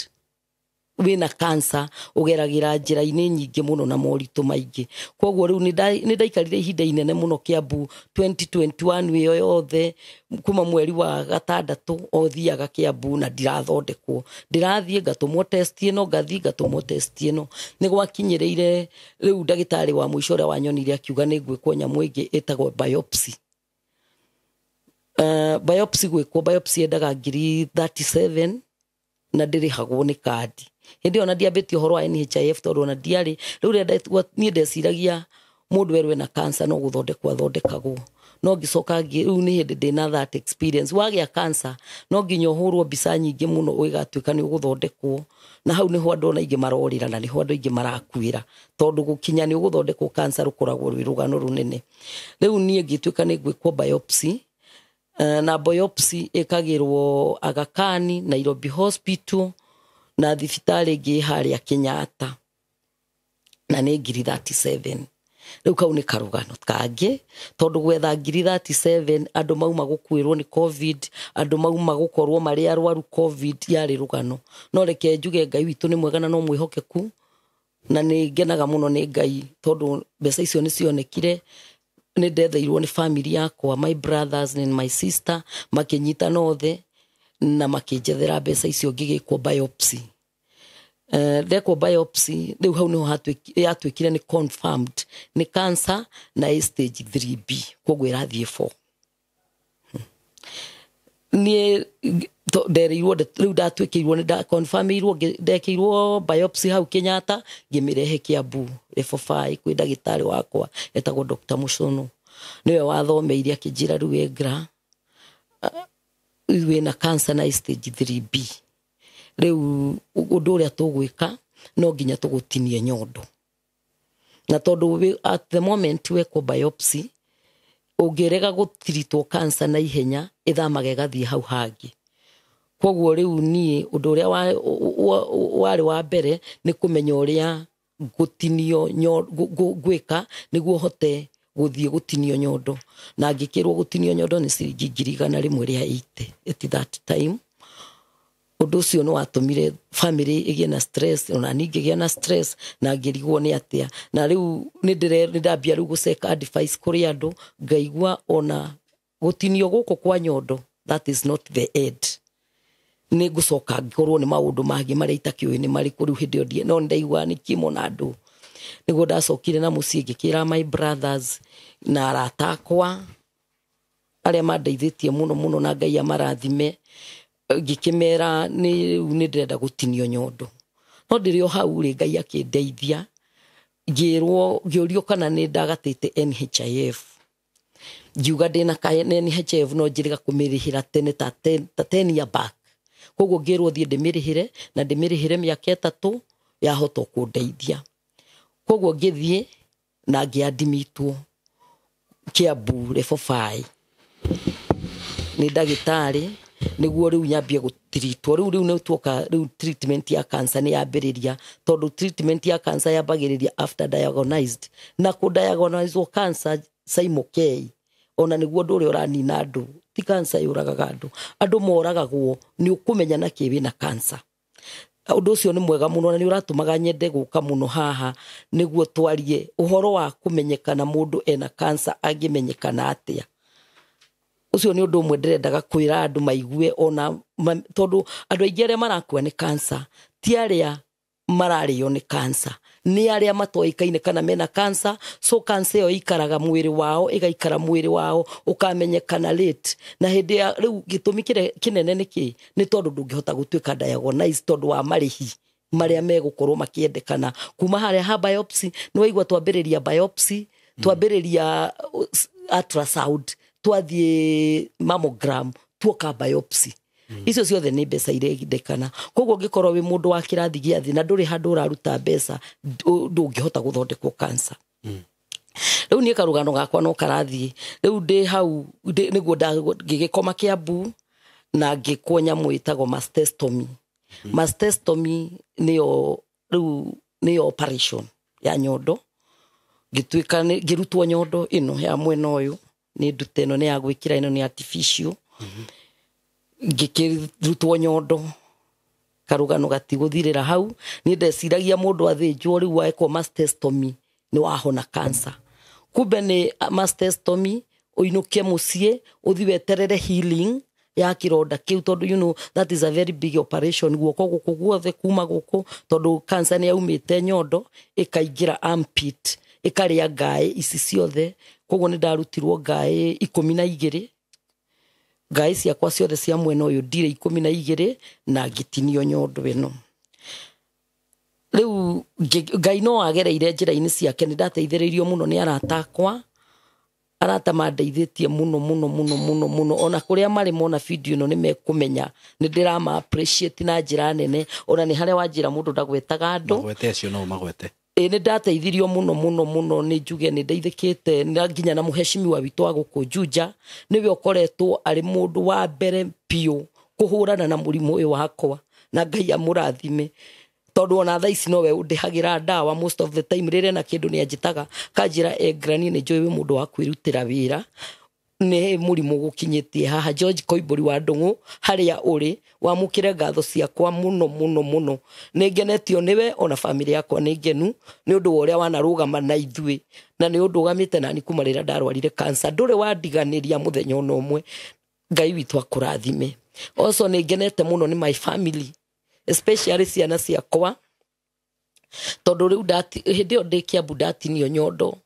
wĩna cancer, ũgeragĩra njĩra-inĩ nyingĩ mũno na moritũ maingĩ. Koguo rĩu nĩ ndaikarire ihinda inene mũno Kiambu 2021 ĩyo yothe, kuma mweri wa gatandatũ o thiaga Kiambu na ndirathondekwo. Ndĩrathiĩ ngatũmwo test ĩno, ngathiĩ ngatũmwo test ĩno. Nĩ gwakinyĩrĩire rĩu ndagĩtarĩ wa mũico ũrĩa wanyonire akiuga nĩ ngwĩkwo nyamũ ĩngĩ ĩtagwo biopsy. Biopsy gwĩkwo, biopsy yendaga ngiri 37 na ndĩrĩhagwo nĩ kandi. Hĩndĩ ĩyo na ndiambĩtie ũhoro wa NHIF tondũ ona ndiarĩ. Rĩu rĩrĩa niĩ ndeciragia mũndũ erwo ena cancer no gũthondekwo athondekagwo. No ngĩcoka rĩu nĩ hĩndĩ ndĩna that experience. Wagĩa cancer no nginya ũhũrwo mbica nyingĩ mũno ũgĩgatuĩka nĩ ũgũthondekwo. Na hau nĩho andũ ona aingĩ marorĩra na nĩho andũ aingĩ marakuĩra, tondũ gũkinya nĩ ũgũthondekwo cancer rũkoragwo rwĩ rũgano rũnene. Rĩu niĩ ngĩtuĩka nĩ ngwĩkwo biopsy. Na biopsy ĩkagĩrwo Aga Khan, Nairobi Hospital na thibitarĩ ĩngĩ harĩa Kenyatta, na nĩ ngiri 37. Rĩu kau nĩ karũgano kangĩ, tondũ gwetha ngiri 37 andũ mauma gũkuĩrwo nĩ COVID, andũ mauma gũkorwo marĩ arwaru COVID, yarĩ rũgano. No reke njuge Ngai witũ nĩ mwega na no mwĩhokeku, na nĩ ngenaga mũno nĩ Ngai tondũ mbeca icio nĩ cionekire. Nĩ ndetheirwo nĩ family yakwa, my brothers and my sister, makĩnyitana othe na makĩnjethera mbeca icio ngĩgĩkwo biopsy. Ndekwo biopsy, rĩu hau nĩho yatuĩkire nĩ confirmed nĩ cancer na ĩ stage 3B, koguo ĩrathiĩ 4. Niĩ ndereirwo, rĩu ndatuĩkĩirwo nĩ ndaconfirmĩirwo, ndekĩirwo biopsy hau Kenyatta, ngĩmĩrehe Kiambu level 5 kwĩ ndagĩtarĩ wakwa etagwo Dr. Mucono. Nĩwe wathomeire akĩnjĩra rĩu Engra, wĩna cancer na stage 3B. Rĩu ũndũ ũrĩa tũgwĩka no nginya tũgũtinie nyondo. Na tondũ at the moment wekwo biopsy, ũngĩrega gũtiritwo cancer na ihenya, ĩthamaga ĩgathiĩ hau hangĩ. Koguo rĩu niĩ ũndũ ũrĩa warĩ wa mbere nĩ kũmenya ũrĩa gũtinio ngwĩka nĩguo hote gũthiĩ gũtinio nyondo. Na ngĩkĩrwo gũtinio nyondo nĩ ciringi 180,000 at that time. Ũndũ ũcio nĩ watũmire family ĩgĩe na stress, ona niĩ ngĩgĩa na stress na ngĩrigwo nĩ atĩa. Na rĩu nĩ ndambia rĩu gũceka advice kũrĩ andũ, ngaigua ona gũtinio gũkũ kwa nyondo, that is not the end. Nĩ ngũcoka ngorwo nĩ maũndũ mangĩ marĩa itakĩũĩ nĩ marĩkũ rĩu hĩndĩ ĩyo no ndaigua nĩ kimo na andũ. Nĩguo ndacokire na mũciĩ ngĩkĩra my brothers na arata akwa arĩa mandeithĩtie mũno mũno na Ngai amarathime, ngĩkĩmera nĩ rĩu nĩ ndĩrenda gũtinio nyondo. No ndĩrĩ o hau rĩ, Ngai akĩndeithia, ngĩrwo, ngĩũrio kana nĩ ndagatĩte NHIF. Ngiuga ndĩna ka NHIF no njĩrĩga kũmĩrĩhĩra tene ta 10 year back. Koguo ngĩrwo thiĩ ndĩmĩrĩhĩre na ndĩmĩrĩhĩre mĩaka 3 yahota kũndeithia. Koguo ngĩthiĩ na ngĩandimitwo Kiambu level 5 nĩ ndagĩtarĩ nĩguo rĩu nyambie gũtiritwo. Rĩu nĩ tuoka rĩu treatment ya cancer nĩ yambĩrĩria, tondũ treatment ya cancer yambagĩrĩria after diagnosed, na kũ-diagnose cancer Simon K ona nĩguo ũndũ ũrĩa ũranina andũ. Ti cancer yũragaga andũ, andũ moragagwo nĩ ũkũmenya na kĩ wĩna cancer. Ũndũ ũcio nĩ mwega mũno na nĩ ũratũmaga nyende gũka mũno haha nĩguo twarie ũhoro wa kũmenyekana mũndũ ena cancer angĩmenyekana atĩa. Ũcio nĩ ũndũ ũmwe ndĩrendaga kwĩra andũ maigue, ona tondũ andũ aingĩ arĩa marakua nĩ cancer ti arĩa mararĩo nĩ cancer, nĩ arĩa matoĩkaine kana mena cancer. So cancer ĩyo ĩikaraga mwĩrĩ wao, ĩgaikara mwĩrĩ wao ũkamenyekana late. Na hĩndĩ ya rĩu gĩtũmi kĩrĩa kĩnene nĩ kĩ? Nĩ tondũ ndũngĩhota gũtuĩka diagnose tondũ wa marĩhi marĩa megũkorwo makĩendekana kuma harĩa ha biopsy. Nĩ waigua twambĩrĩria biopsy, twambĩrĩria ultrasound, twathiĩ mammogram, tuoka biopsy. Icio ciothe nĩ mbeca irendekana. Koguo ũngĩkorwo wĩ mũndũ wa kĩrathi gĩa thĩ na ndũrĩ handũ ũraruta mbeca, ndũngĩhota gũthondekwo cancer. Rĩu niĩ karũgano gakwa no karathiĩ. Rĩu ndĩ hau nĩguo ngĩgĩkoma Kiambu na ngĩkwo nyamũ ĩtagwo mastectomy. Mastectomy nĩyo rĩu nĩyo operation ya nyondo. Ngĩtuĩka ngĩrutwo nyondo ĩno ya mwena ũyũ, nĩ ndute ĩno nĩ ya gwĩkĩra, ĩno nĩ artificial. Ngĩkĩrutwo nyondo, karũgano gatigũthirĩra hau. Niĩ ndeciragia mũndũ athĩnjwo rĩu wekwo mastectomy nĩ wahona cancer. Kumbe nĩ mastectomy ũinũke mũciĩ ũthiĩ weterere healing ya kĩronda kĩu, tondũ you know that is a very big operation. Guoko gũkũ guothe kuma gũkũ, tondũ cancer nĩ yaumĩte nyondo ĩkaingĩra armpit, ĩkarĩa ngaĩ ici ciothe. Koguo nĩ ndarutirwo ngaĩ 12, ngaĩ ciakwa ciothe cia mwena ũyũ ndirĩ 12, na ngĩtinio nyondo ĩno. Rĩu Ngai no agereire njĩra-inĩ ciake. Nĩ ndateithĩrĩirio mũno nĩ arata akwa, arata mandeithĩtie mũno mũno mũno mũno mũno. Ona kũrĩa marĩ mona video ĩno nĩ mekũmenya nĩ ndĩrama appreciate na njĩra nene. Ona nĩ harĩa wanjĩra mũndũ ndagwetaga andũ, magwete acio no magwete. Ĩ nĩ ndateithirio mũno mũno mũno, nĩ njuge nĩ ndeithĩkĩte na nginya na mũheshimiwa witũ wa gũkũ Juja, nĩwe ũkoretwo arĩ mũndũ wa mbere biũ kũhũrana na mũrimũ ũyũ wakwa, na Ngai amũrathime, tondũ ona thaa ici nowe ũndĩhagĩra ndawa most of the time. Rĩrĩa na kĩndũ nĩ anjĩtaga kanjĩra, "Engrani, nĩ njũĩ wĩ mũndũ wa kwĩrutĩra wĩra, nĩ mũrimũ gũkinyĩtie haha." George Koimbũri wa Ndũng'ũ, harĩa ũrĩ wamũkĩre ngatho ciakwa mũno mũno mũno. Nĩ ngenetio nĩwe, ona bamĩrĩ yakwa nĩ ngenu nĩ ũndũ wa ũrĩa wanarũgama na ithuĩ, na nĩ ũndũ ũgamĩte nani kuma rĩrĩa ndarwarire cancer. Ndũrĩ wandiganĩria mũthenya ona ũmwe. Ngai witũ akũrathime. Also nĩ ngenete mũno nĩ my family, especially ciana ciakwa, tondũ rĩu hĩndĩ ĩyo ndĩ Kiambu ndatinio nyondo,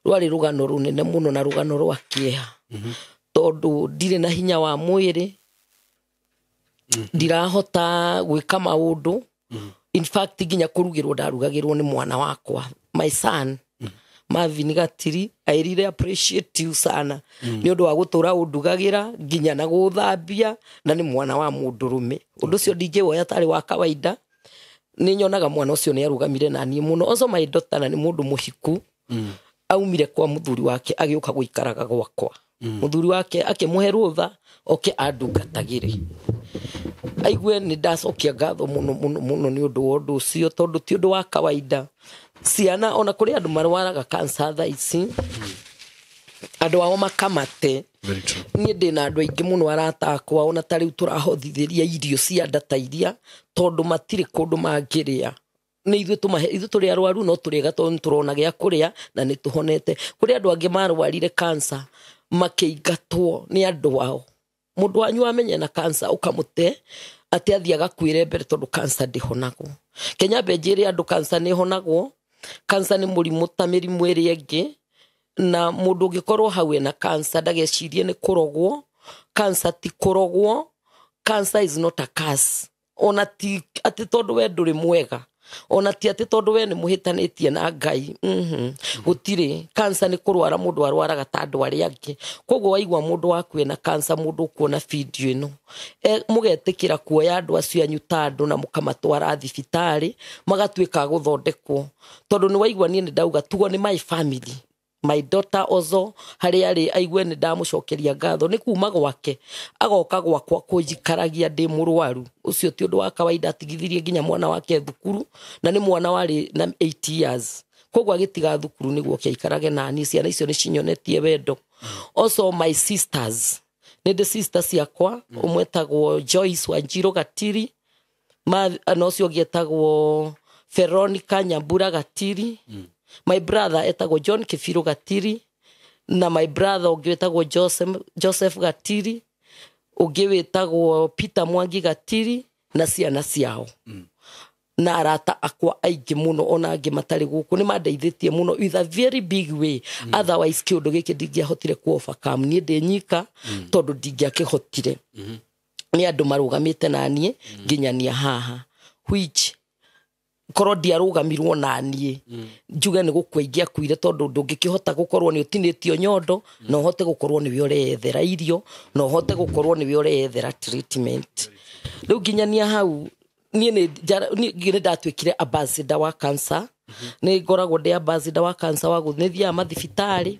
rwarĩ rũgano rũnene mũno na rũgano rwa kĩeha, tondũ ndirĩ na hinya wa mwĩrĩ, ndirahota gwĩka maũndũ. In fact nginya kũrugĩrwo ndarugagĩrwo nĩ mwana wakwa, my son Marvin Gatiri. I really appreciate you sana nĩ ũndũ wa gũtũra ũndugagĩra nginya na gũthambia, na nĩ mwana wa mũndũrũme. Ũndũ ũcio ndingĩwoya tarĩ wa kawaida. Nĩ nyonaga mwana ũcio nĩ arũgamire na niĩ mũno. Also my daughter, na nĩ mũndũ mũhiku, aumire kwa mũthuri wake agĩũka gũikaraga gwakwa. Mũthuri wake akĩmũhe rũtha oke andungatagĩre. Aigue nĩ ndacokia ngatho mũno mũno mũno nĩ ũndũ wa ũndũ ũcio, tondũ ti ũndũ wa kawaida. Ciana, ona kũrĩ andũ marwaraga cancer thaa ici, andũ ao makamate. Very true. Niĩ ndĩna andũ aingĩ mũno arata akwa, ona ta rĩu tũrahothithĩria irio cia nda ta iria, tondũ matirĩ kũndũ mangĩrĩa. Nĩ ithuĩ tũmahe, ithuĩ tũrĩ arwaru no tũrĩega tondũ nĩ tũrona gĩa kũrĩa na nĩ tũhonete. Kũrĩ andũ angĩ marwarire cancer makĩingatwo nĩ andũ ao. Mũndũ wanyu wamenya na cancer ũkamũte atĩ athiĩ agakuĩre mbere, tondũ cancer ndĩhonagwo. Kenya mbe njĩre andũ cancer nĩ ĩhonagwo. Cancer nĩ mũrimũ ta mĩrimũ ĩrĩa ĩngĩ, na mũndũ ũngĩkorwo hau ena cancer ndagecirie nĩ kũrogwo. Cancer ti kũrogwo. Cancer is not a curse. Ona ti atĩ tondũ we ndũrĩ mwega. Ona ti atĩ tondũ we nĩ mũhĩtanĩtie na Ngai. Gũtirĩ cancer nĩ kũrwara mũndũ arwaraga ta andũ arĩa angĩ. Koguo waigua mũndũ waku ena cancer, mũndũ ũkuona video ĩno, mũgetĩkĩra kuoya andũ acio anyu ta andũ na mũkamatwara thibitarĩ magatuĩka a gũthondekwo. Tondũ nĩ waigua niĩ nĩ ndauga tugo nĩ my family, my daughter ozo harĩa arĩ aigue nĩ ndamũcokeria ngatho nĩ kuma gwake agoka gwakwa kũnjikaragia ndĩ mũrwaru. Ũcio ti ũndũ wa kawaida, atigithirie nginya mwana wake thukuru na nĩ mwana warĩ na 8 years, koguo agĩtiga thukuru nĩguo oke aikarage nani. Ciana icio nĩ cinyonetie wendo. Also my sisters, nĩ ndĩ sister ciakwa, ũmwe etagwo Joyce Wanjiru Gatiri, na ũcio ũngĩ etagwo Veronica Nyambura Gatiri. My brother etagwo John Kibiru Gatiri, na my brother ũngĩ wĩtagwo Joseph Gatiri, ũngĩ wĩtagwo Peter Mwangi Gatiri, na ciana ciao. Na arata akwa aingĩ mũno ona angĩ matarĩ gũkũ nĩ mandeithĩtie mũno with a very big way. Otherwise kĩũndũ gĩkĩ ndingĩahotire ku overcome niĩ ndĩ nyika, tondũ ndingĩakĩhotire. Nĩ andũ marũgamĩte na niĩ nginyania haha, which korwo ndiarũgamirwo na niĩ njuge nĩ gũkua ingĩakuire, tondũ ndũngĩkĩhota gũkorwo nĩ ũtinĩtio nyondo na ũhote gũkorwo nĩwe ũreyethera irio na ũhote gũkorwo nĩwe ũreyethera treatment. Rĩu nginyania hau niĩ nĩ ndatuĩkire ambassador wa cancer. Nĩ ngoragwo ndĩ ambassador wa cancer wa gũthiĩ thiaga mathibitarĩ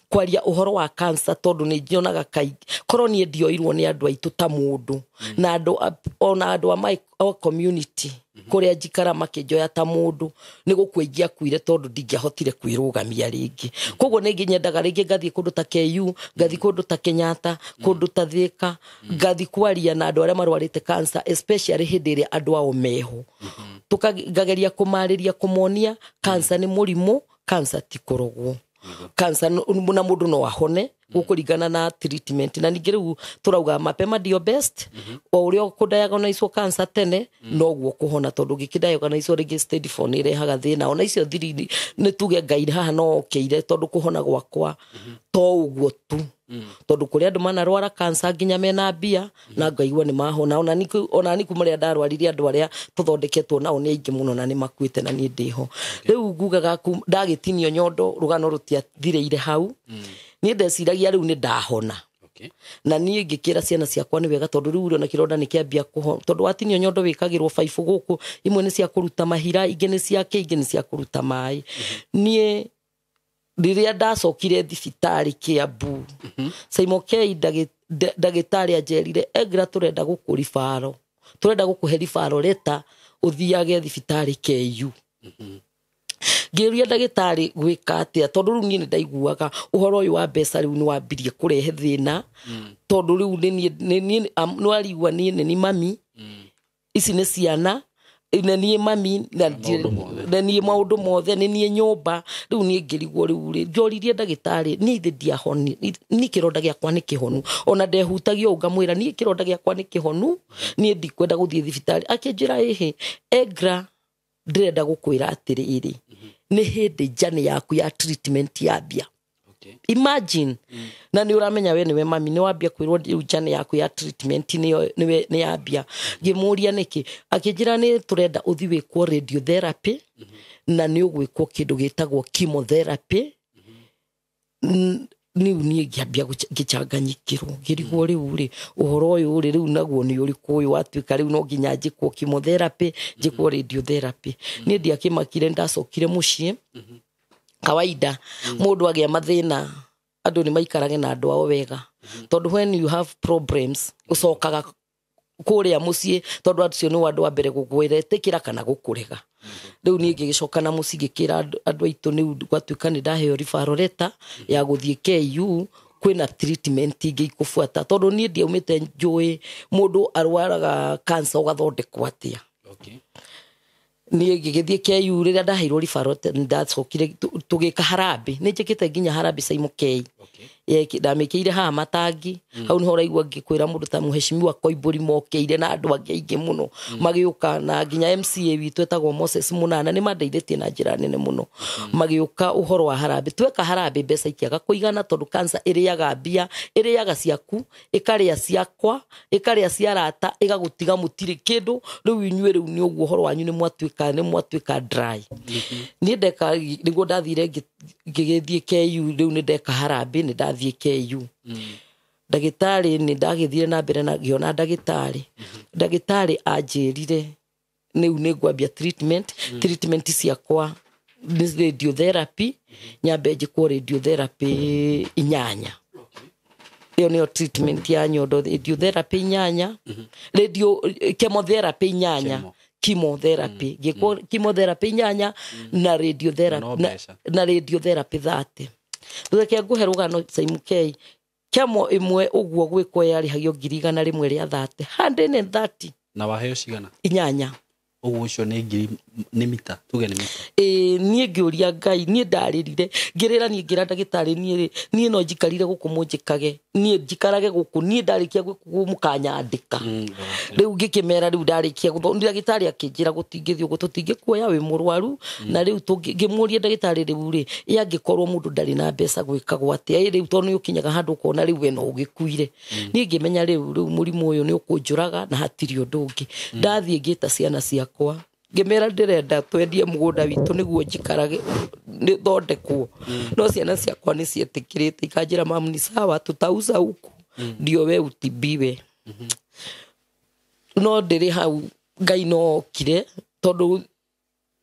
kwaria ũhoro wa cancer, tondũ nĩ nyonaga kaingĩ korwo niĩ ndioirwo nĩ andũ aitũ ta mũndũ na andũ ona andũ a my our community kũrĩa njikara makĩnjoya ta mũndũ, nĩ gũkua ingĩakuire tondũ ndingĩahotire kwĩrũgamia rĩngĩ. Koguo nĩ nyendaga rĩngĩ ngathiĩ kũndũ ta KU, ngathiĩ kũndũ ta Kenyatta, kũndũ ta Thika, ngathiĩ kwaria na andũ arĩa marwarĩte cancer, especially hĩndĩ ĩrĩa andũ ao meho. Ngageria kũmarĩria, kũmonia cancer nĩ mũrimũ, cancer ti kũrogwo, cancer na mũndũ no ahone gũkũringana na treatment. Na ningĩ rĩu tũrauga mapema ndio best. O ũrĩa ũkũdiagnosewo cancer tene noguo kũhona, tondũ ũngĩkĩdiagnosewo rĩngĩ stage 4 nĩ ĩrehaga thĩna. Ona icio thiri nĩ tuge Ngai haha no okĩire, tondũ kũhona gwakwa to ũguo tu, tondũ kũrĩ andũ manarwara cancer nginya mena mbia na ngaigua nĩ mahona. Ona ni kuma rĩrĩa ndarwarire, andũ arĩa tũthondeketwo nao nĩ aingĩ mũno na nĩ makuĩte na niĩ ndĩho. Rĩu ngugaga ndagĩtinio nyondo rũgano rũtiathirĩire hau. Niĩ ndeciragia rĩu nĩ ndahona. Na niĩ ngĩkĩra ciana ciakwa nĩ wega, tondũ rĩu ona kĩronda nĩ kĩambia kũhona, tondũ watinio nyondo wĩkagĩrwo baibũ gũkũ, imwe nĩ cia kũruta mahira, ingĩ nĩ cia kĩ, ingĩ nĩ cia kũruta maĩ. Niĩ rĩrĩa ndacokire thibitarĩ Kiambu, Simon K ndagĩtarĩ anjerire, Egra, tũrenda gũkũribaro, tũrenda gũkũhe ribaro leta ũthiage thibitarĩ KU. Ngĩũria ndagĩtarĩ gwĩka atĩa, tondũ rĩu niĩ nĩ ndaiguaga ũhoro ũyũ wa mbeca rĩu nĩ wambirie kũrehe thĩna, tondũ rĩu nĩ warigua niĩ nĩ mami, ici nĩ ciana, nĩ niĩ mami na nĩ niĩ maũndũ mothe, nĩ niĩ nyũmba. Rĩu niĩ ngĩrigwo rĩu rĩ, njoririe ndagĩtarĩ niĩ ithe ndiahoni, niĩ kĩronda gĩakwa nĩ kĩhonu. Ona ndehutagia ũũ ngamwĩra niĩ kĩronda gĩakwa nĩ kĩhonu, niĩ ndikwenda gũthiĩ thibitarĩ. Akĩnjĩra ĩhĩ Egra, ndĩrenda gũkwĩra atĩrĩrĩ, nĩ hĩndĩ njani yaku ya treatment yambia. Imagine. Na nĩ ũramenya we nĩwe mami, nĩ wambia kwĩrwo rĩu njani yaku ya treatment nĩ yambia. Ngĩmũria nĩkĩ, akĩnjĩra nĩ tũrenda ũthiĩ wĩkwo radiotherapy na nĩ ũgwĩkwo kĩndũ gĩtagwo chemotherapy. Niu niĩ ngĩambia ngĩcanganyikĩrwo, ngĩrigwo rĩu rĩ ũhoro ũyũ rĩ rĩu naguo nĩ ũrĩkũ ũyũ watuĩka rĩu no nginya njĩkwo chemotherapy, njĩkwo radiotherapy. Niĩ ndiakĩmakire, ndacokire mũciĩ kawaida. Mũndũ agĩa mathĩna andũ nĩ maikarage na andũ ao wega, tondũ when you have problems ũcokaga kũrĩa mũciĩ, tondũ acio nĩ andũ a mbere gũkwĩra ĩtĩkĩra kana gũkũrega. Rĩu niĩ ngĩgĩcoka na mũciĩ ngĩkĩra andũ aitũ nĩ gwatuĩka nĩ ndaheo referral letter ya gũthiĩ KU, kwĩna treatment ingĩ ikũbuata, tondũ niĩ ndiaumĩte njũĩ mũndũ arwaraga cancer ũgathondekwo atĩa. Niĩ ngĩgĩthiĩ KU rĩrĩa ndaheirwo referral, ndacokire tũgĩka harambĩ, nĩ njĩkĩte nginya harambĩ Simon K. Ndamĩkĩire haha matangi. Hau nĩho ũraigua ngĩkwĩra mũndũ ta mũheshimiwa Koimbũri mokĩire na andũ angĩ aingĩ mũno magĩũka, na nginya MCA witũ etagwo Moses Mũnana nĩ mandeithĩtie na njĩra nene mũno. Magĩũka ũhoro wa harambĩ, tweka harambĩ mbeca ikĩaga kũigana, tondũ cancer ĩrĩaga mbia, ĩrĩaga ciaku, ĩkarĩa ciakwa, ĩkarĩa cia arata, ĩgagũtiga mũtirĩ kĩndũ. Rĩu inyuĩ rĩu nĩ ũguo ũhoro wanyu nĩ mwatuĩka dry. Niĩ ndeka nĩguo ndathire ngĩgĩthiĩ KU. Rĩu nĩ ndeka harambĩ, nĩ ndathiĩ KU. Ndagĩtarĩ nĩ ndagĩthire na mbere na ngĩona ndagĩtarĩ. Ndagĩtarĩ anjĩrire rĩu nĩ ngwambia treatment. Treatment ciakwa nĩ radiotherapy, nyambe njĩkwo radiotherapy 8. Ĩyo nĩyo treatment ya nyondo, radiotherapy 8, radio chemotherapy 8. Chemo. Chemotherapy, ngĩkwo chemotherapy 8 na radiotherapy Na no na, mbeca. na radiotherapy 30. Thutha kĩa ngũhe rũgano Saimukei, chemo ĩmwe ũguo gwĩkwo yarĩhagio 130,000, 130. Na waheo cigana? 8. Ũguo ũcio nĩ ngiri, nĩ mita, tuge nĩ mita. Ĩĩ, niĩ ngĩũria Ngai, niĩ ndarĩrire, ngĩrĩra niĩ, ngĩra ndagĩtarĩ, niĩ rĩ, niĩ no njikarire gũkũ, mũnjĩkage niĩ njikarage gũkũ, niĩ ndarĩkia gwĩkwo mũkanyandĩka. Rĩu ngĩkĩmera rĩu ndarĩkia gũtho, ndagĩtarĩ akĩnjĩra gũtingĩthiĩ ũguo, tũtingĩkuoya wĩ mũrwaru. Na rĩu ngĩmũria ndagĩtarĩ, rĩu rĩ, ĩ angĩkorwo mũndũ ndarĩ na mbeca gwĩkagwo atĩa? Ĩ rĩu tondũ nĩ ũkinyaga handũ ũkona rĩu we no ũgĩkuire. Niĩ ngĩmenya rĩu mũrimũ ũyũ nĩ ũkũnjũraga na hatirĩ ũndũ ũngĩ. Ndathiĩ ngĩta ciana ciakwa, ngĩmera ndĩrenda twendie mũgũnda witũ nĩguo njikarage nĩ thondekwo. No ciana ciakwa nĩ cietĩkĩrĩte, ikanjĩra, "Mamu, ni sawa, tutauza huku ndio we utibiwe." No ndĩrĩ hau, Ngai no okire, tondũ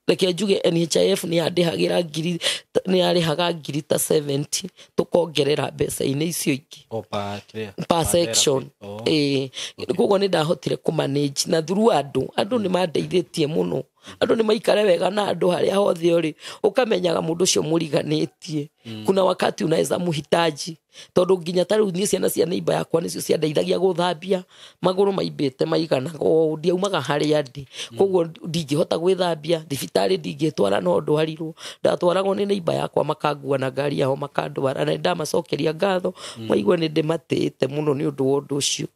reke njuge NHIF nĩ yandĩhagĩra ngiri, nĩ yarĩhaga ngiri ta 70, tũkongerera mbeca-inĩ icio ingĩ. O pa kĩrĩa? Per section. Oh. Ĩĩ, koguo nĩ ndahotire kũmanage na through andũ nĩ mandeithĩtie mũno. Andũ nĩ maikare wega na andũ harĩa hothe ũrĩ, ũkamenyaga mũndũ ũcio mũriganĩtie kuna wakati unaweza muhitaji, tondũ nginya ta rĩu niĩ ciana cia neighbor yakwa nĩcio ciandeithagia gũthambia magũrũ maimbĩte maiganaga ũũ, ndiaumaga harĩa ndĩ, koguo ndingĩhota gwĩthambia. Thibitarĩ ndingĩtwara no ndwarirwo, ndatwaragwo nĩ neighbor yakwa, makangua na ngari yao makandwara, na nĩndamacokeria ngatho, maigua nĩ ndĩmatĩĩte mũno nĩ ũndũ wa ũndũ ũcio.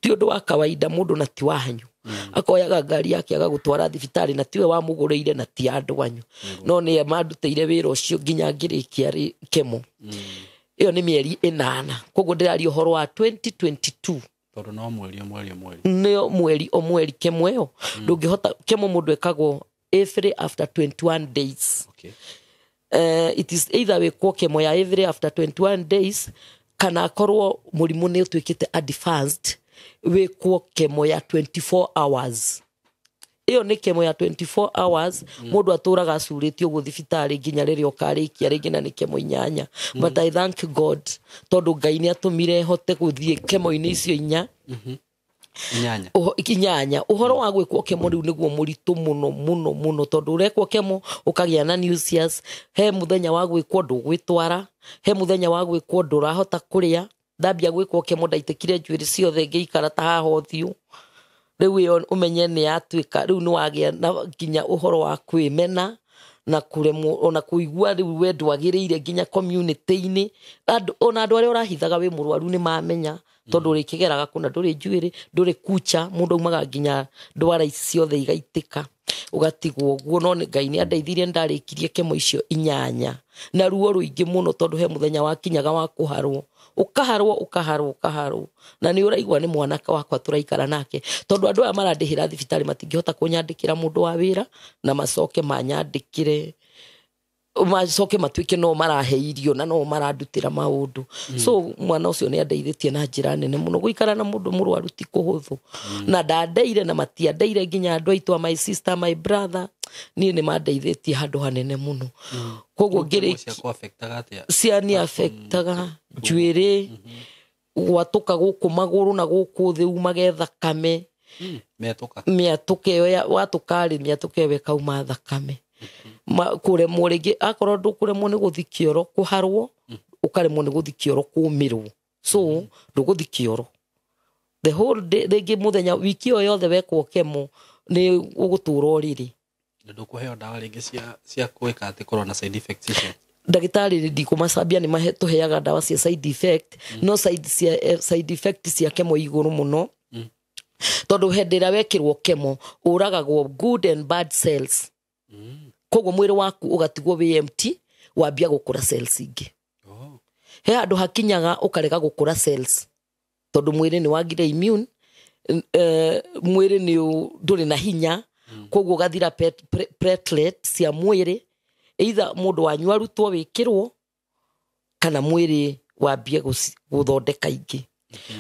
Ti ũndũ wa kawaida mũndũ na ti wanyu akoyaga ngari yake agagũtwara thibitarĩ, na tiwe wamũgũrĩire na ti andũ anyu, no nĩ mandutĩire wĩra ũcio nginya ngĩrĩkia kemo ĩyo nĩ mĩeri 8. Koguo ndĩraria ũhoro wa 2022. Tondũ no mweri o mweri o mweri. Nĩo mweri o mweri kemo ĩyo. Ndũngĩhota, kemo mũndũ ekagwo every after 21 days. It is either wĩkwo kemo ya every after 21 days, kana akorwo mũrimũ nĩ ũtuĩkĩte advanced, wĩkwo kemo ya 24 hours. Ĩyo nĩ kemo ya 24 hours. Mũndũ atũraga acurĩtio ũguo thibitarĩ nginya rĩrĩa ũkarĩkia rĩngĩ, na nĩ kemo 8. But I thank God, tondũ Ngai nĩ atũmire hote gũthiĩ kemo-inĩ icio 4. 8. 8. Ũhoro wa gwĩkwo kemo rĩu nĩguo mũritũ mũno mũno mũno, tondũ ũrekwo kemo ũkagĩa na nausea. He mũthenya wa gwĩkwo ndũgwĩtwara, he mũthenya wa gwĩkwo ndũrahota kũrĩa. Ndambia gwĩkwo kemo ndaitĩkire njuĩrĩ ciothe, ngĩikara ta haha ũthiũ. Rĩu ĩyo ũmenye nĩ yatuĩka rĩu nĩ wagĩa na nginya ũhoro wa kwĩmena na kũremwo ona kũigua rĩu we ndwagĩrĩire nginya community-inĩ. Ona andũ arĩa ũrahithaga wĩ mũrwaru nĩ mamenya, tondũ ũrĩkĩgeraga kũna ndũrĩ njuĩrĩ, ndũrĩ kucha, mũndũ aumaga nginya ndwara ici ciothe igaitĩka, ũgatigwo ũguo. No Ngai nĩ andeithirie, ndarĩkirie kemo icio 8 na ruo rũingĩ mũno, tondũ he mũthenya wakinyaga wa kũharwo, ũkaharwo, ũkaharwo, ũkaharwo, na nĩ ũraigua nĩ mwanake wakwa tũraikara nake, tondũ andũ aya marandĩhĩra thibitarĩ matingĩhota kũnyandĩkĩra mũndũ wa wĩra na macoke manyandĩkĩre, macoke matuĩke no marahe irio na no marandutĩra maũndũ. So mwana ũcio nĩ andeithĩtie na njĩra nene mũno. Gũikara na mũndũ mũrwaru ti kũhũthũ, na ndandeire na matiandeire nginya andũ aitũ a my sister, my brother, niĩ nĩ mandeithĩtie handũ hanene mũno. Koguo ngĩrĩkia Ciakũ affectaga atĩa? Ciani affectaga njuĩrĩ, gwatũka gũkũ magũrũ na gũkũ thĩ umage thakame. Metũka. Mĩatũka ĩyo watũka rĩ, mĩatũka ĩyo ĩkauma thakame. Kũremwo rĩngĩ, akorwo ndũkũremwo nĩ gũthi kĩoro, kũharwo, ũkaremwo nĩ gũthi kĩoro, kũmĩrwo, so ndũgũthi kĩoro the whole day rĩngĩ, mũthenya wiki ĩyo yothe wekwo kemo nĩ ũgũtũra ũrĩrĩ. Na ndũkũheo ndawa rĩngĩ cia gwĩka atĩ kũrora na side effects icio? Ndagĩtarĩ ndikũmacambia nĩ tũheaga ndawa cia side effect, no side effect cia kemo igũrũ mũno. Tondũ hĩndĩ ĩrĩa wekĩrwo kemo ũragagwo good and bad cells. Koguo mwĩrĩ waku ũgatigwo wĩ empty, wambia gũkũra cells ingĩ. He handũ hakinyaga ũkarega gũkũra cells tondũ mwĩrĩ nĩ wagire immune, mwĩrĩ nĩ ndũrĩ na hinya, koguo ũgathira platelet cia mwĩrĩ, either mũndũ wanyu arutwo wĩkĩrwo kana mwĩrĩ wambie gũthondeka ingĩ.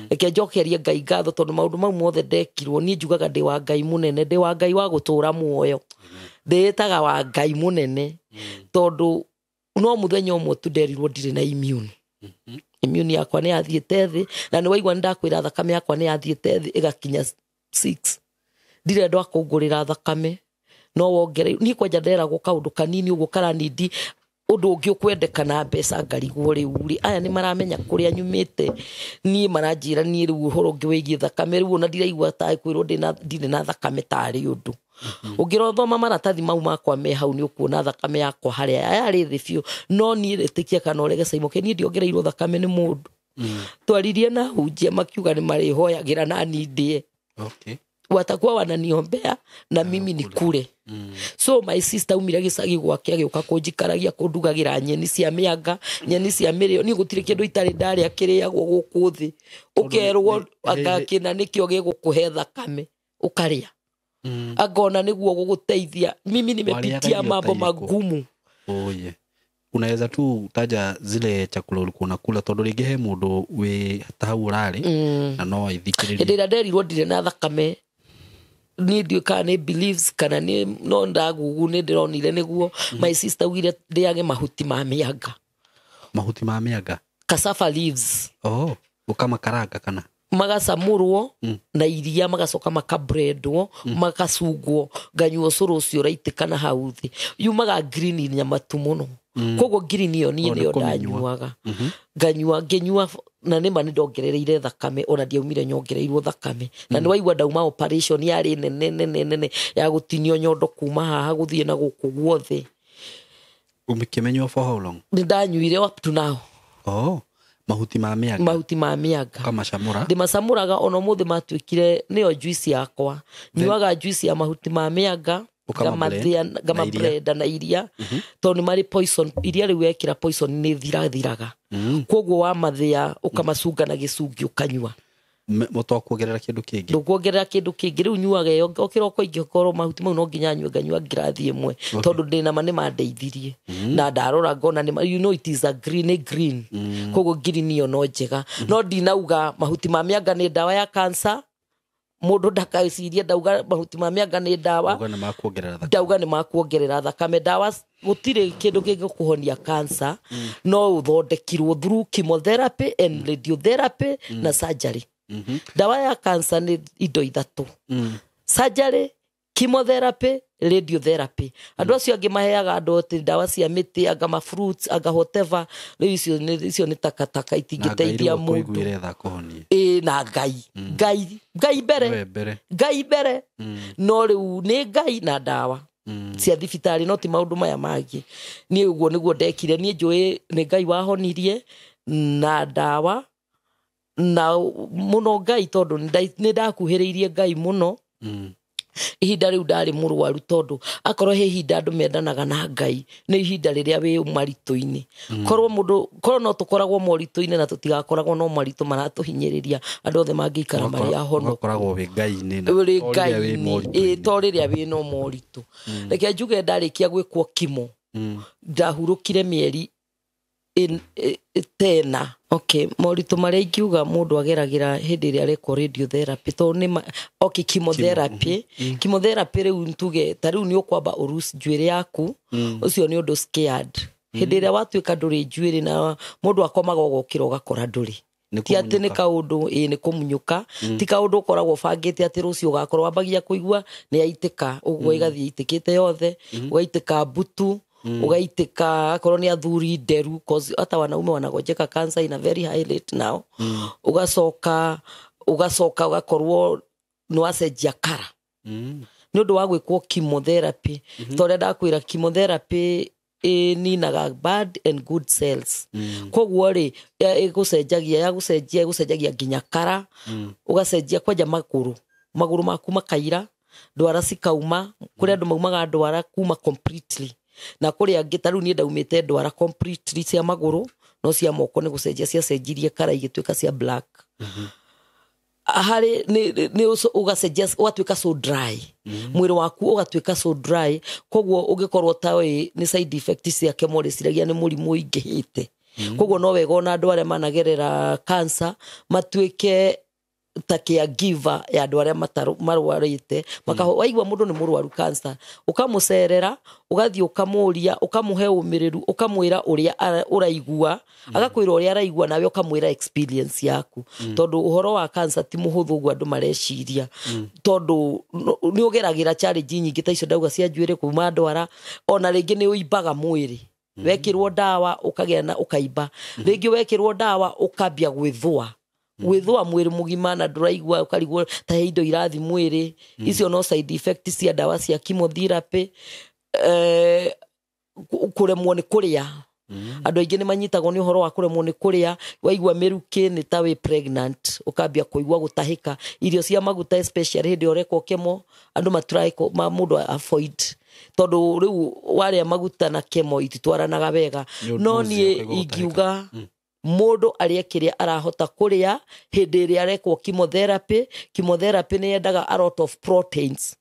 Reke njokerie Ngai ngatho tondũ maũndũ mau mothe ndekirwo niĩ njugaga ndĩ wa Ngai mũnene, ndĩ wa Ngai wa gũtũra muoyo, ndĩĩtaga wa Ngai mũnene tondũ no mũthenya ũmwe tu nderirwo ndirĩ na immune. Immune yakwa nĩ yathiĩte thĩ, na nĩ waigua nĩ ndakwĩra thakame yakwa nĩ yathiĩte thĩ ĩgakinya 6. Ndirenda kũngũrĩra thakame no wongere niĩ kwanja nderagwo kaũndũ kanini ũguo karanindi ũndũ ũngĩ ũkwendekana mbeca ngarigwo rĩu rĩ aya nĩ maramenya kũrĩa nyumĩte niĩ maranjĩra niĩ rĩu ũhoro ũngĩ wĩgiĩ thakame rĩu ona ndiraigua ta kwĩrwo ndirĩ na thakame tarĩ ũndũ. Ũngĩrothoma maratathi mau makwa me hau nĩ ũkuona thakame yakwa harĩa yarĩ thĩ biũ, no niĩ ĩtĩkia kana ũrege Saimoke niĩ ndiongereirwo thakame nĩ mũndũ. Twaririe na hunjia makiuga nĩ marĩhoyagĩra na niĩ ndĩe. Okay. Watakuwa wananiombea na mimi nikule. So my sister umire gĩcagi gwake agĩũka kũnjikaragia kũndugagĩra nyeni cia mĩanga, nyeni cia mĩrĩo. Niĩ gũtirĩ kĩndũ itarĩ ndarĩa kĩrĩagwo gũkũ thĩ. Ũkerwo anga kĩna nĩkĩo gĩgũkũhe thakame ũkarĩa. Angona nĩguo gũgũteithia. Mimi nimepitia mambo magumu. Oh yeah. Unaweza tu taja zile chakula ulikuwa unakula tondu rĩngĩ he mũndũ wĩ ta hau ũrarĩ na no aithikĩrĩrie. Hĩndĩ ĩrĩa nderirwo ndirĩ na thakame niĩ ndiũĩ kana nĩ beliefs kana nĩ no ndagugu nĩ ndĩronire nĩguo. My sister augire ndĩage mahuti ma mĩanga. Mahuti ma mĩanga? Cassava leaves. Oh, ũkamakaranga kana? Magacamũrwo na iria magacoka makabrendwo makacungwo nganyua ũcũrũ ũcio ũraitĩka na hau thĩ. Yumaga green nyamatu mũno. Koguo green ĩyo niĩ nĩyo ndanyuaga. Nganyua ngĩnyua na nĩma nĩ ndongerereire thakame ona ndiaumire nyongereirwo thakame. Na nĩ waigua ndauma operation yarĩ nene nene nene ya gũtinio nyondo kuma haha gũthiĩ na gũkũ guothe. Ũmĩkĩmenywo for how long? Nĩ ndanyuire up to now. Oh. Mahuti ma mĩanga. Mahuti ma mĩanga. Ũkamacamũra? Ndĩmacamũraga ona ũmũthĩ matuĩkire nĩyo juice yakwa. Nyuaga juice ya mahuti ma mĩanga ngamablenda na iria tondũ nĩ marĩ poison. Iria rĩu wekĩra poison nĩ thirathiraga. Koguo wamathĩa ũkamacunga na gĩcungi ũkanyua. Mũtokuongerera kĩndũ kĩngĩ? Ndũkuongerera kĩndũ kĩngĩ. Rĩu nyuaga ĩyo o kĩroko ingĩkorwo mahuti mau no nginya nyue nganyua ngirathi ĩmwe tondũ ndĩna ma nĩ mandeithirie. Na ndarora ngona nĩ you know it is a green green. Koguo green ĩyo no njega. No ndinauga mahuti ma mĩanga nĩ ndawa ya cancer. Mũndũ ndakaicirie ndauga mahuti ma mĩanga nĩ ndawa. Ndauga nĩ makuongerera thakame. Ndawa gũtirĩ kĩndũ kĩngĩkũhonia cancer no ũthondekirwo through chemotherapy and radiotherapy na surgery. Ndawa ya cancer nĩ indo ithatũ. Surgery, chemotherapy, radiotherapy. Andũ acio angĩ maheaga andũ atĩ ndawa cia mĩtĩ, anga ma fruits, anga whatever. Rĩu icio nĩ takataka itingĩteithia mũndũ. Ĩĩ na Ngai. Ngai, Ngai mbere. Ngai mbere. No rĩu nĩ Ngai na ndawa cia thibitarĩ no ti maũndũ maya mangĩ. Niĩ ũguo nĩguo ndekire. Niĩ njũĩ nĩ Ngai wahonirie na ndawa na mũno Ngai tondũ nĩ ndakuhĩrĩirie Ngai mũno. Ihinda rĩu ndarĩ mũrwaru tondũ akorwo he ihinda andũ mendanaga na Ngai nĩ ihinda rĩrĩa wĩ maritũ-inĩ. Korwo mũndũ korwo no tũkoragwo moritũ-inĩ na tũtigakoragwo no maritũ maratũhinyĩrĩria andũ othe mangĩikara marĩ ahonoku. Ũgakoragwo wĩ Ngai-inĩ na ũrĩ Ngai-inĩ to rĩrĩa wĩ no moritũ. Reke njuge ndarĩkia gwĩkwo kimo ndahurũkire mĩeri tena. Okay, moritũ marĩa ingiuga mũndũ ageragĩra hĩndĩ ĩrĩa arekwo radiotherapy tondũ nĩ okay chemotherapy. Chemotherapy rĩu tuge ta rĩu nĩ ũkwamba ũruci njuĩrĩ yaku, ũcio nĩ ũndũ scared. Hĩndĩ ĩrĩa watuĩka ndũrĩ njuĩrĩ na mũndũ akomaga ũgokĩra ũgakora ndũrĩ. Ti atĩ nĩ kaũndũ ĩĩ nĩ kũmunyũka, ti kaũndũ ũkoragwo ũbangĩte atĩ rũciũ ũgakorwo wambagia kũigua nĩ yaitĩka ũguo ĩgathiĩ ĩitĩkĩte yothe, ũgaitĩka mbutu, ugaitĩka akorwo nĩ athuri nderu cause hata wanaume wanagonjeka cancer in a very high rate now. Ugacoka ugakorwo nĩ wacenjia kara nĩ ũndũ wa gwĩkwo chemotherapy. Tondũ ũrĩa ndakwĩra chemotherapy ĩninaga bad and good cells. Koguo rĩ, ĩgũcenjagia, yagũcenjia ĩgũcenjagia nginya kara, ũgacenjia kwanja magũrũ, magũrũ maku makaira, ndwara cikauma, kũrĩ andũ maumaga ndwara kuma completely, na kũrĩ angĩ ta rĩu niĩ ndaumĩte ndwara completely cia magũrũ, no cia moko nĩ gũcenjia ciacenjirie kara igĩtuĩka cia black. Harĩ nĩ ũgacenjia ũgatuĩka so dry, mwĩrĩ waku ũgatuĩka so dry. Koguo ũngĩkorwo ta wĩ nĩ side effect cia chemo rĩciragia nĩ mũrimũ ũingĩhĩte. Koguo no wega ona andũ arĩa managerera cancer matuĩke ta caregiver ya andũ arĩa marwarĩte. Waigua mũndũ nĩ mũrwaru cancer, ũkamũcerera, ũgathiĩ ũkamũria, ũkamũhe ũmĩrĩru, ũkamwĩra ũrĩa ũraigua, agakwĩra ũrĩa araigua, nawe ũkamwĩra experience yaku, tondũ ũhoro wa cancer ti mũhũthũ ũguo andũ mareciria, tondũ nĩ ũgeragĩra challenge nyingĩ ta icio ndauga cia njuĩrĩ kuma ndwara, ona rĩngĩ nĩ ũimbaga mwĩrĩ, wekĩrwo ndawa ũkagĩa na ũkaimba, rĩngĩ wekĩrwo ndawa ũkambia gwĩthũa mwĩrĩ mũgima na ndũraigua, ũkarigwo ta he indo irathi mwĩrĩ. Icio no side effect cia ndawa cia chemotherapy. Kũremwo nĩ kũrĩa, andũ aingĩ nĩ manyitagwo nĩ ũhoro wa kũremwo nĩ kũrĩa, waigua mĩrukĩ nĩ ta wĩ pregnant, ũkambia kũigua gũtahĩka, irio cia maguta especially hĩndĩ ĩrĩa ũrekwo chemo, andũ matry mũndũ avoid, tondũ rĩu warĩa maguta na chemo ititwaranaga wega. No niĩ ingiuga mũndũ arĩe kĩrĩa arahota kũrĩa hĩndĩ ĩrĩa arekwo chemotherapy. Chemotherapy nĩ yendaga a lot of proteins.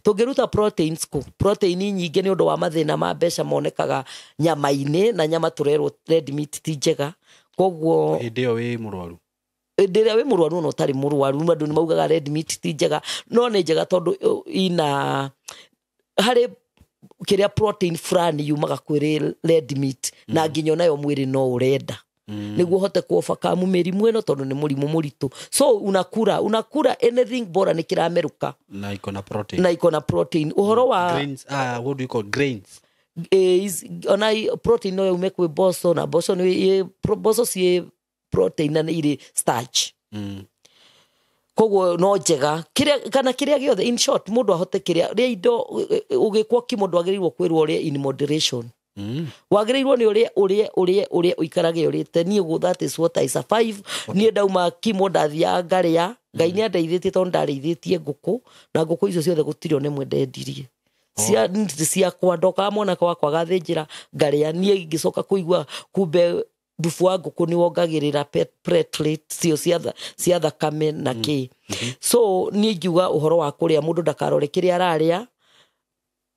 Tũngĩruta proteins kũ? Protein nyingĩ nĩ ũndũ wa mathĩna ma mbeca monekaga nyama-inĩ, na nyama tũrerwo red meat ti njega. Koguo hĩndĩ ĩyo wĩ mũrwaru, hĩndĩ ĩrĩa wĩ mũrwaru ona ũtarĩ mũrwaru, andũ nĩ maugaga red meat ti njega, no nĩ njega tondũ ina harĩ kĩrĩa protein fulani yumaga kwĩ red meat, na nginya onayo mwĩrĩ no ũrenda nĩguo ũhote kuovercome mĩrimũ ĩno, tondũ nĩ mũrimũ mũritũ. So unakura anything bora nĩ kĩramerũka na iko na protein, na iko na protein. Ũhoro wa grains, what do you call grains? Ona protein no yume kwĩ mboco, na mboco nĩ mboco ciĩ protein na nĩ irĩ starch. Koguo no njega kĩrĩa kana kĩrĩa gĩothe, in short mũndũ ahote kĩrĩa rĩa indo. Ũgĩkwo chemo ndwagĩrĩirwo kwĩrwo ũrĩe in moderation. Wagĩrĩirwo nĩ ũrĩe ũrĩe ũrĩe ũrĩe ũikarage ũrĩte. Niĩ guo that is what I survive. Niĩ ndauma chemo ndathiaga ngarĩa, Ngai nĩ andeithĩtie tondũ ndarĩithĩtie ngũkũ, na ngũkũ icio ciothe gũtirĩ ona ĩmwe ndendirie cia ciakwa, ndokaga mwanake wakwa agathĩnjĩra ngarĩa. Niĩ ngĩcoka kũigua kumbe thubu wa ngũkũ nĩ wongagĩrĩra platelets cio cia thakame na kĩ. So niĩ ingiuga ũhoro wa kũrĩa, mũndũ ndakarore kĩrĩa ararĩa,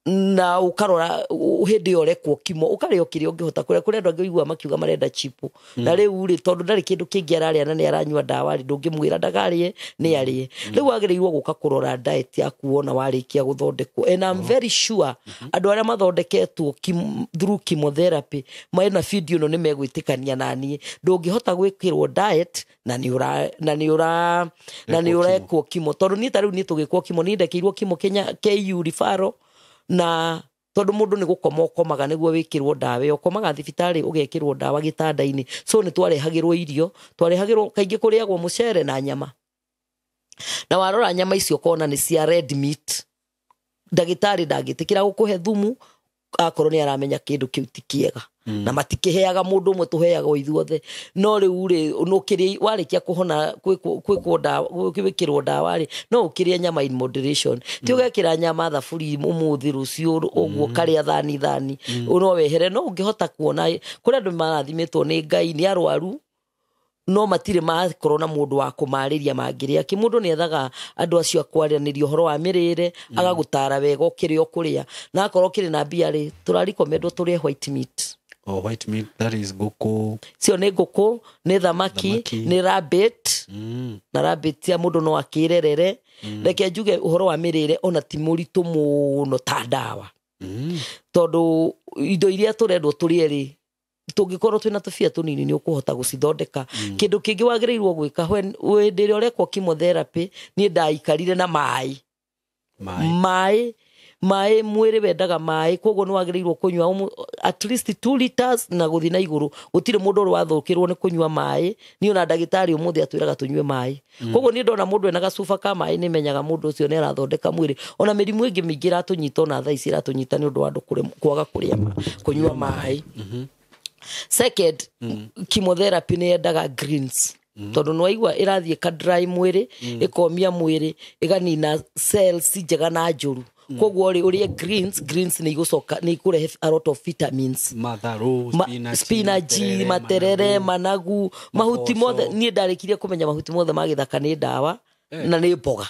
na ũkarora hĩndĩ ĩyo ũrekwo chemo, ũkarĩa o kĩrĩa ũngĩhota kũrĩa. Kũrĩ andũ angĩ ũiguaga makiuga marenda chipo, na rĩu rĩ, tondũ ndarĩ kĩndũ kĩngĩ ararĩa na nĩ aranyua ndawa rĩ, ndũngĩmwĩra ndakarĩe, nĩ arĩe. Rĩu wagĩrĩirwo gũka kũrora diet yaku wona warĩkia gũthondekwo, and I'm very sure andũ arĩa mathondeketwo through chemotherapy mena video ĩno nĩ megwĩtĩkania na niĩ, ndũngĩhota gwĩkĩrwo diet na nĩ ũra na nĩ ũra na nĩ ũrekwo chemo. Tondũ niĩ ta rĩu niĩ tũgĩkwo chemo, niĩ ndekĩirwo chemo Kenya KU referral, na tondũ mũndũ nĩ gũkoma ũkomaga nĩguo wĩkĩrwo ndawa ĩyo, ũkomaga thibitarĩ ũgekĩrwo ndawa gĩtanda-inĩ. So nĩ twarehagĩrwo irio, twarehagĩrwo kaingĩ kũrĩagwo mũcere na nyama, na warora nyama icio ũkona nĩ cia red meat. Ndagĩtarĩ ndangĩtĩkĩra gũkũhe thumu akorwo nĩ aramenya kĩndũ kĩu ti kĩega, na matikĩheaga mũndũ ũmwe, tũheagwo ithuothe. No rĩu rĩ, nũkĩrĩa warĩkia kũhona gwĩkwo ndawa, gwĩkĩrwo ndawa rĩ, no ũkĩrĩe nyama in moderation, ti ũgekĩra nyama thaburi ũmũthĩ rũciũ ũguo karĩa thani thani, no wehere. No ũngĩhota kuona kũrĩ andũ marathimĩtwo nĩ Ngai nĩ arwaru, no matirĩ makorwo na mũndũ wa kũmarĩria mangĩrĩa kĩ. Mũndũ nĩ ethaga andũ acio akwaranĩria ũhoro wa mĩrĩre, agagũtara wega ũkĩrĩa ũkũrĩa, na akorwo ũkĩrĩ na mbia rĩ, tũrarikomendwo tũrĩe white meat. Oh, white meat, that is ngũkũ. Cio nĩ ngũkũ, nĩ thamaki, nĩ rabbit. Na rabbit ya mũndũ no akĩrerere. Reke njuge ũhoro wa mĩrĩre ona ti mũritũ mũno ta ndawa, tondũ indo iria tũrendwo tũrĩe rĩ, tũngĩkorwo twĩna tũbia tũnini nĩ ũkũhota gũcithondeka. Kĩndũ kĩngĩ wagĩrĩirwo gwĩka hĩndĩ ĩrĩa ũrekwo chemotherapy, niĩ ndaikarire na maĩ, maĩ. Maĩ, mwĩrĩ wendaga maĩ, koguo nĩ wagĩrĩirwo kũnyua at least 2 liters na gũthiĩ na igũrũ. Gũtirĩ mũndũ ũrĩ wathũkĩrwo nĩ kũnyua maĩ. Niĩ ona ndagĩtarĩ ũmũthĩ atwĩraga tũnyue maĩ. Koguo niĩ ndona mũndũ ena gacuba ka maĩ nĩ menyaga mũndũ ũcio nĩ arathondeka mwĩrĩ. Ona mĩrimũ ĩngĩ mĩingĩ ĩratũnyita ona thaa ici ĩratũnyita nĩ ũndũ wa andũ kwaga kũnyua maĩ. Second, chemotherapy nĩ yendaga greens. Tondũ nĩ waigua ĩrathiĩ ka dry mwĩrĩ, ĩkomia mwĩrĩ, ĩganina cells njega na njũru. Koguo rĩ, ũrĩe greens, greens nĩ igũcoka nĩ ikũrehe a lot of vitamins. Matharũ, spinach, materere, managu, mahuti mothe. Niĩ ndarĩkirie kũmenya mahuti mothe ma gĩthaka nĩ ndawa na nĩ mboga.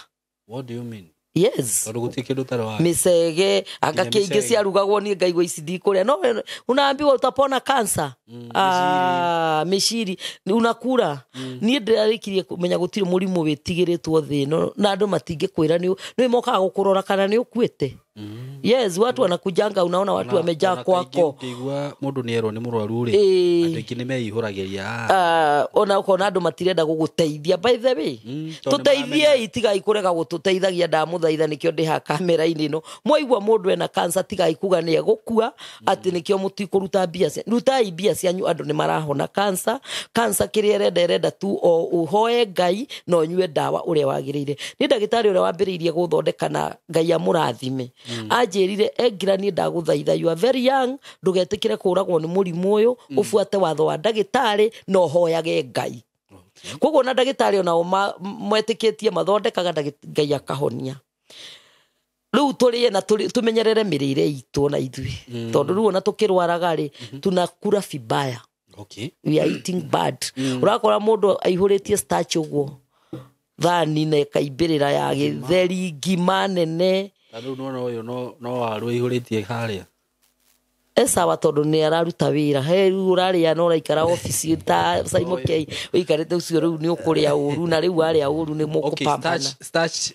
What do you mean? Yes. Tondũ gũtirĩ kĩndũ ũtarĩ wa. Mĩcege, anga Nginya kĩingĩ mĩcege. ciarugagwo niĩ ngaigua ici ndikũrĩa. No unaambiwa utapona cancer. Mĩciri unakura. Niĩ ndĩrarĩkirie kũmenya gũtirĩ mũrimũ wĩtigĩrĩtwo thĩ ĩno na andũ matingĩkwĩra nĩ mokaga gũkũrora kana nĩ ũkuĩte. Yes, watu wanakujanga, unaona watu wamejaa kwako. Ũngĩigua mũndũ nĩ erwo nĩ mũrwaru rĩ, andũ aingĩ nĩ meihũragĩria. Ona ũkona andũ matirenda gũgũteithia. By the way, tondũ nĩ tũteithiei, tigai kũrega gũtũteithagia. Ndamũthaitha, nĩkĩo ndĩ haha kamera-inĩ ĩno. Mwaigua mũndũ ena cancer, tigai kuga nĩ egũkua atĩ nĩkĩo mũtikũruta mbia cia, rutai mbia cianyu, andũ nĩ marahona cancer. Cancer kĩrĩa ĩrenda, ĩrenda tu o ũhoe Ngai na ũnyue ndawa ũrĩa wagĩrĩire. Nĩ ndagĩtarĩ ũrĩa wambĩrĩirie gũthondeka na Ngai amũrathime, anjĩrire, "Engira, niĩ ndagũthaitha, you are very young, ndũgetĩkĩre kũragwo nĩ mũrimũ ũyũ, ũbuate watho wa ndagĩtarĩ na ũhoyage Ngai." Koguo na ndagĩtarĩ onao metĩkĩtie mathondekaga Ngai akahonia. Rĩu tũrĩe na tũmenyerere mĩrĩre itũ na ithuĩ, tondũ rĩu ona tũkĩrwaraga rĩ, tunakura vibaya. We are eating bad. Ũrakora mũndũ aihũrĩtie starch ũguo thani na ĩkaimbĩrĩra ya gĩtheri, ngima nene. Ta rĩu nĩwona ũyũ no waru ĩihũrĩtie harĩa. E sawa, tondũ nĩ araruta wĩra. He rĩu ũrarĩa na ũraikara obici ta Simon K ũikarĩte ũcio, rĩu nĩ ũkũrĩa ũru, na rĩu warĩa ũru nĩ mũkũpambana. Starch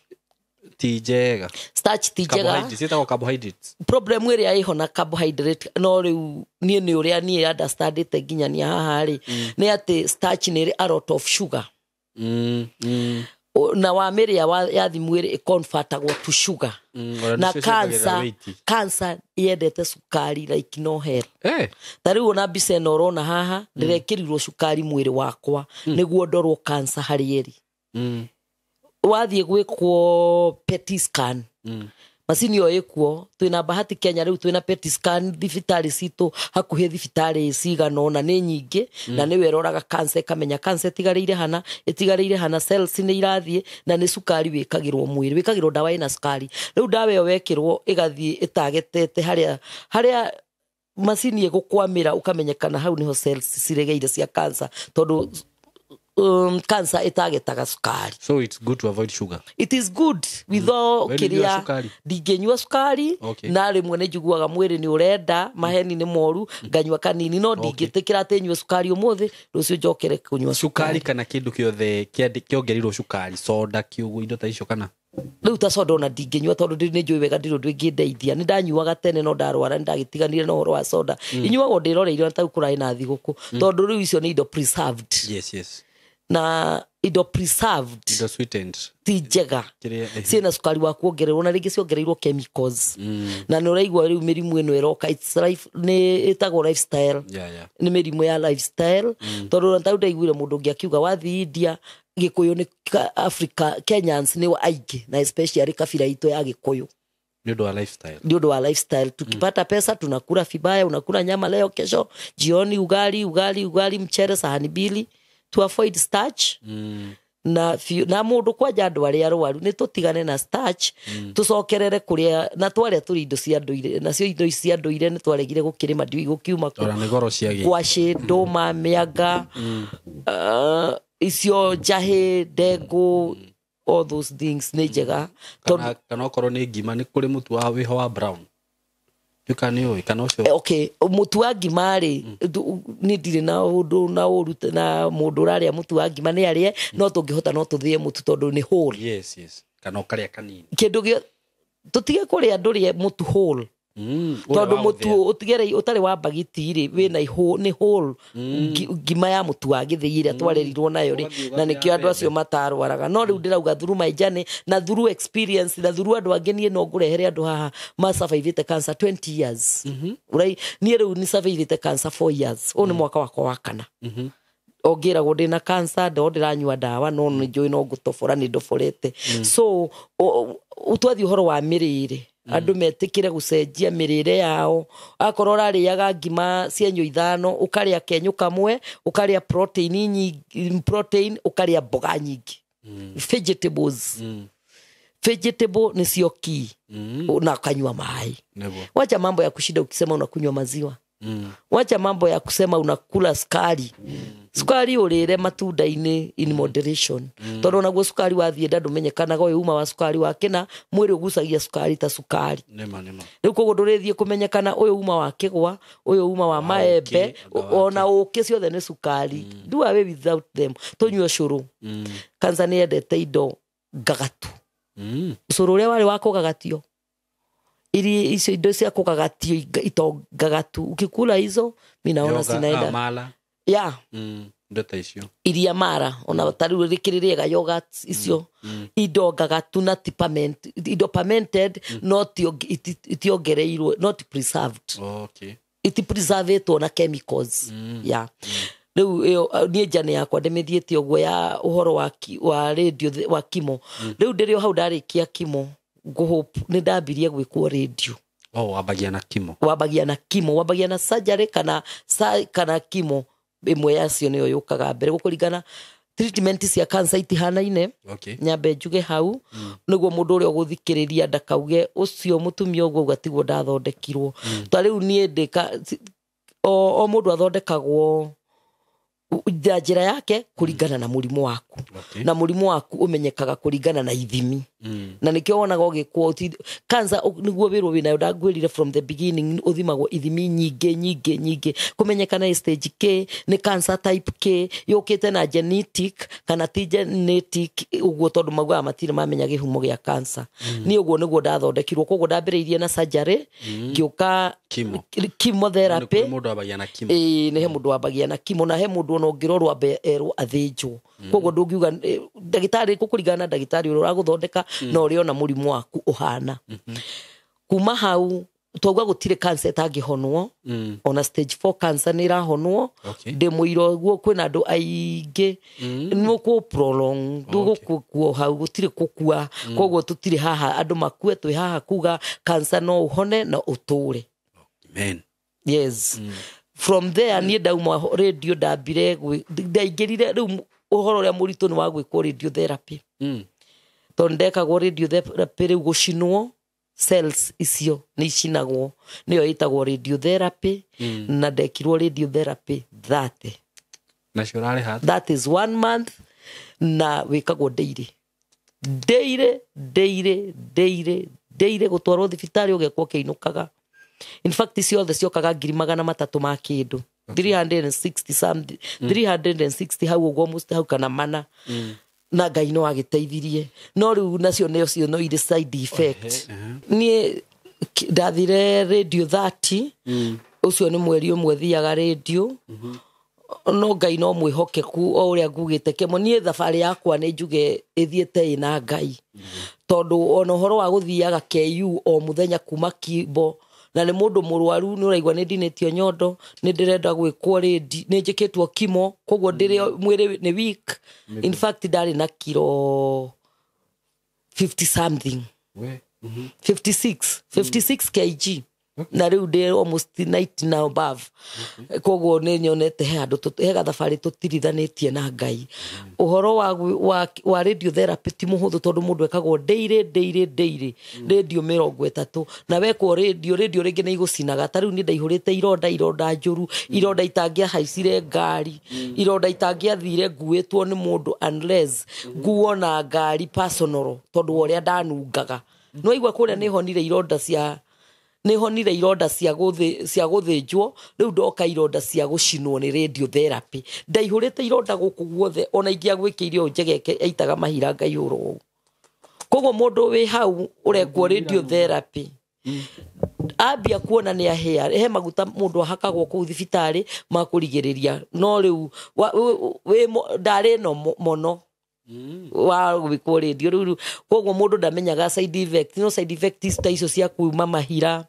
ti njega. Starch ti njega. Carbohydrates, ciĩtagwo carbohydrates. Problem ĩrĩa ĩho na carbohydrate, no rĩu niĩ nĩ ũrĩa niĩ understandĩte nginya haha rĩ, nĩ atĩ starch nĩ ĩrĩ a lot of sugar. Na wamĩrĩa yathi mwĩrĩ ĩconvertagwo to sugar. Ona Na nĩcio ciongagĩrĩra cancer, weight. Cancer yendete cukari like no hell. Ta rĩu ona mbica ĩno ũrona haha, ndĩrekĩrirwo cukari mwĩrĩ wakwa nĩguo ndorwo cancer harĩ ĩrĩ. Wathiĩ gwĩkwo PET scan, macini ĩyo ĩkuo. Twĩna bahati Kenya, rĩu twĩna PET scan thibitarĩ citũ, hakuhĩ thibitarĩ cigana ũna, nĩ nyingĩ, na nĩwe ĩroraga cancer, ĩkamenya cancer ĩtigarĩire hana, ĩtigarĩire hana, cells nĩ irathiĩ, na nĩ cukari wĩkagĩrwo mwĩrĩ, wĩkagĩrwo ndawa ĩna cukari. Rĩu ndawa ĩyo wekĩrwo ĩgathiĩ ĩtagetete harĩa harĩa macini ĩgũkwamĩra, ũkamenyekana hau nĩho cells ciregeire cia cancer, tondũ cancer ĩtagetaga cukari. So it's good to avoid sugar. It is good with all We ndũnyuaga kĩrĩa. cukari? Ndingĩnyua cukari. Na rĩmwe nĩ njiguaga mwĩrĩ nĩ ũrenda, maheni nĩ moru, nganyua kanini, no ndingĩtĩkĩra atĩ nyue cukari ũmũthĩ, rũciũ njokere kũnyua. Cukari kana kĩndũ kĩothe kĩongereirwo cukari, soda, kiugo, indo ta icio kana? Rĩu ta soda ona ndingĩnyua, tondũ nĩ njũĩ wega ndirĩ ũndũ ĩngĩndeithia. Nĩ ndanyuaga tene no ndarwara nĩ ndagĩtiganire na ũhoro wa soda. Inyuagwo ndĩroreire ona tau kũrarĩ na thigũkũ, tondũ rĩu icio nĩ indo preserved. Na indo preserved Indo sweetened. ti njega. Kĩrĩa Ciĩna cukari wa kuongererwo, na rĩngĩ ciongereirwo chemicals, na nĩ ũraigua rĩu mĩrimũ ĩno ĩroka, it's life, nĩ ĩtagwo lifestyle. Nĩ mĩrimũ ya lifestyle, tondũ ona tarĩu ndaiguire mũndũ ũngĩ akiuga wathiĩ India, Gĩkũyũ nĩ Africa, Kenyans nĩ aingĩ, na especially kabira itũ ya Gĩkũyũ. Nĩ ũndũ wa lifestyle. Nĩ ũndũ wa lifestyle. Tukipata pesa tunakula vibaya. Unakula nyama leo, kesho jioni ugali, ugali, ugali, mchere sahani mbili, to avoid starch. Na na mũndũ kwanja andũ arĩa arwaru nĩ tũtigane na starch, tũcokerere kũrĩa na twarĩa tũrĩ indo cia ndũire. Nacio indo ici cia ndũire nĩ twaregire gũkĩrĩma, ndiũĩ gũkiuma kũ. Ona nĩ goro ciagĩ. Ngwacĩ, ndũma, mĩanga, icio njahĩ, ndengũ, all those things nĩ njega tondũ Kana okorwo nĩ ngima, nĩ kũrĩ mũtu wa wĩho wa brown. Ndiũĩ kana nĩ ũĩ kana ũcio. Okay, mũtu wa ngima rĩ, niĩ ndirĩ na ũndũ na ũru na mũndũ ũrarĩa mũtu wa ngima, nĩ arĩe, no tũngĩhota no tũthĩe mũtu tondũ nĩ whole. Yes. Kana ũkarĩa kanini. Kĩndũ gĩo tũtige kũrĩa, ndũrĩe mũtu whole. Tondu mutu utigere utari wa bagiti ri wina ni whole ngima ya mutu wa githii iria twarerirwo nayo ri na nikio andu acio matarwaraga. No riu ndirauga through my journey na through experience na through andu angi nie no ngurehere andu haha ma survivete cancer 20 years. Urai nie riu ni survivete cancer 4 years. Uyu ni mwaka wakwa wa kana. Ongiragwo ndina cancer ndo ndiranyua ndawa no ni njui no ngutobora ni ndoborete. So utwathi uhoro wa mirire andu metikire gucenjia mirire yao. Akorwo urariaga ngima cienyo ithano ukaria kenyu kamwe, ukaria protein nyingi, protein ukaria mboga nyingi, vegetables. Vegetable ni sio key. Na ukanywa mai. Wacha mambo ya kushinda ukisema unakunywa maziwa. Wacha mambo ya kusema unakula sukari. Sukari urire matunda-ini in moderation. Tondu onaguo sukari wathie nda ndumenyekanaga uyu uma wa sukari wa kina mwiri ugucagia sukari ta sukari. Riu koguo ndurithie kumenyekana uyu uma wa kigwa, uyu uma wa maembe, ona uki ciothe ni sukari. Do away without them. Tunyue curu. Cancer ni yendete indo ngagatu. Curu uria wari wa kugagatio, ili icio indo cia kugagatio itongagatu, ukikula hizo mimi naona sinaenda mala ya ndeta icio iria mara ona tariu rikiririega yogurt icio indo ngagatu na ti ferment, indo fermented, not itiongereirwo, not preserved. Okay, iti preservetwo na chemicals. Ya riu iyo nie njane yakwa ndimithiete uguo ya uhoro wa radio wa kimo. Riu ndirio hau ndarikia kimo nguhope ni ndambirie gwikwo radio. Oh, wambagia na kimo. Wambagia na kimo, wambagia na surgery kana kimo imwe yacio niyo yukaga mbere gukuringana treatment cia cancer itihanaine. Okay. Nyambe njuge hau niguo mundu uria uguthikiriria ndakauge ucio mutumia uguo uga tiguo ndathondekirwo. Ta riu nie ndika o mundu athondekagwo na njira yake kuringana na murimu waku. Okay. Na murimu waku umenyekaga kuringana na ithimi. Na nikio wonaga ugikwo cancer niguo wirwo winayo ndangwirire from the beginning uthimagwo ithimi nyingi nyingi nyingi kumenyekana ni stage K ni cancer type K yukite na genetic kana ti genetic uguo tondu maugaga matire mamenya gihumo gia cancer. Ni uguo niguo ndathondekirwo koguo ndambiriirie na surgery ngiuka chemotherapy. Mundu ambagia na chemo. Ni he mundu ambagia na chemo na he mundu ona ungirorwo ambe erwo athinjwo. Koguo ndungiuga ndagitari kukuringana na ndagitari uria uraguthondeka na uria ona murimu waku uhana. Kuma hau twauga gutire cancer itangihonwo. Ona stage 4 cancer ni irahonwo. Ndi muiro guo kwina andu aingi ni ku prolong ndugukuo hau gutire kukua. Koguo tutire haha andu makue twi haha kuga cancer no uhone na uture. Amen. Yes. From there nie ndauma radio ndambire ndaingirire riu uhoro uria muritu ni wa gwikwo radiotherapy. Tondu ndekagwo radiotherapy riu gucinwo cells icio ni icinagwo niyo itagwo radiotherapy. Na ndekirwo radiotherapy 30 nacio urariha that is 1 month na wikagwo daily daily daily daily daily gutwarwo thibitari ugekwo kiinukaga. In fact ciothe ciokaga 300 ma kindu 360 something 360 hau uguo almost hau kana mana. Na Ngai no agiteithirie no riu nacio nĩcio no irĩ side effect. Niĩ ndathire radio 30 ucio ni mweri umwe thiaga radio. No Ngai no mwihokeku o uria ngugite kemo nie thabarĩ yakwa nĩ njuge ithiĩte ĩna Ngai. Tondu ona uhoro wa guthiaga KU o muthenya kuma Kimbo na nĩ mũndũ mũrwaru nĩ ũraigua nĩ ndinĩtio nyondo nĩ ndĩrenda gwĩkwo rĩndi nĩ njĩkĩtwo kimo koguo ndĩrĩ mwĩrĩ nĩ weak. In fact ndarĩ na kilo 50 something. 56 kg. Na rĩu ndĩ almost 90 na above. Koguo nĩ nyonete he handũ he gathabarĩ tũtirithanĩtie na Ngai. Ũhoro wa radiotherapy ti mũhũthũ tondũ mũndũ ekagwo daily daily daily radio 30 na wekwo radio rĩngĩ nĩ igũcinaga. Ta rĩu nĩ ndaihũrĩte ironda njũru, ironda itangĩahaicire ngari, ironda itangĩathire nguĩtwo nĩ mũndũ unless nguo na ngari personal tondũ wa ũrĩa ndanungaga. No igua kũrĩa nĩ honire ironda cia nĩ honire ironda cia gũthĩnjwo rĩu ndoka ironda cia gũcinwo nĩ radiotherapy. Ndaihũrĩte ironda gũkũ guothe ona ingĩagwĩkĩire ũũ njegeke aitaga mahira ngaihũrwo ũũ. Koguo mũndũ wĩ hau ũrekwo radiotherapy Ambia kuona nĩ ahĩa, he maguta mũndũ ahakagwo kũu thibitarĩ ma kũrigĩrĩria, no rĩu ndarĩ no mũno wa gwĩkwo radio rĩu, koguo mũndũ ndamenyaga side effect, no side effect ta icio cia kuma mahira,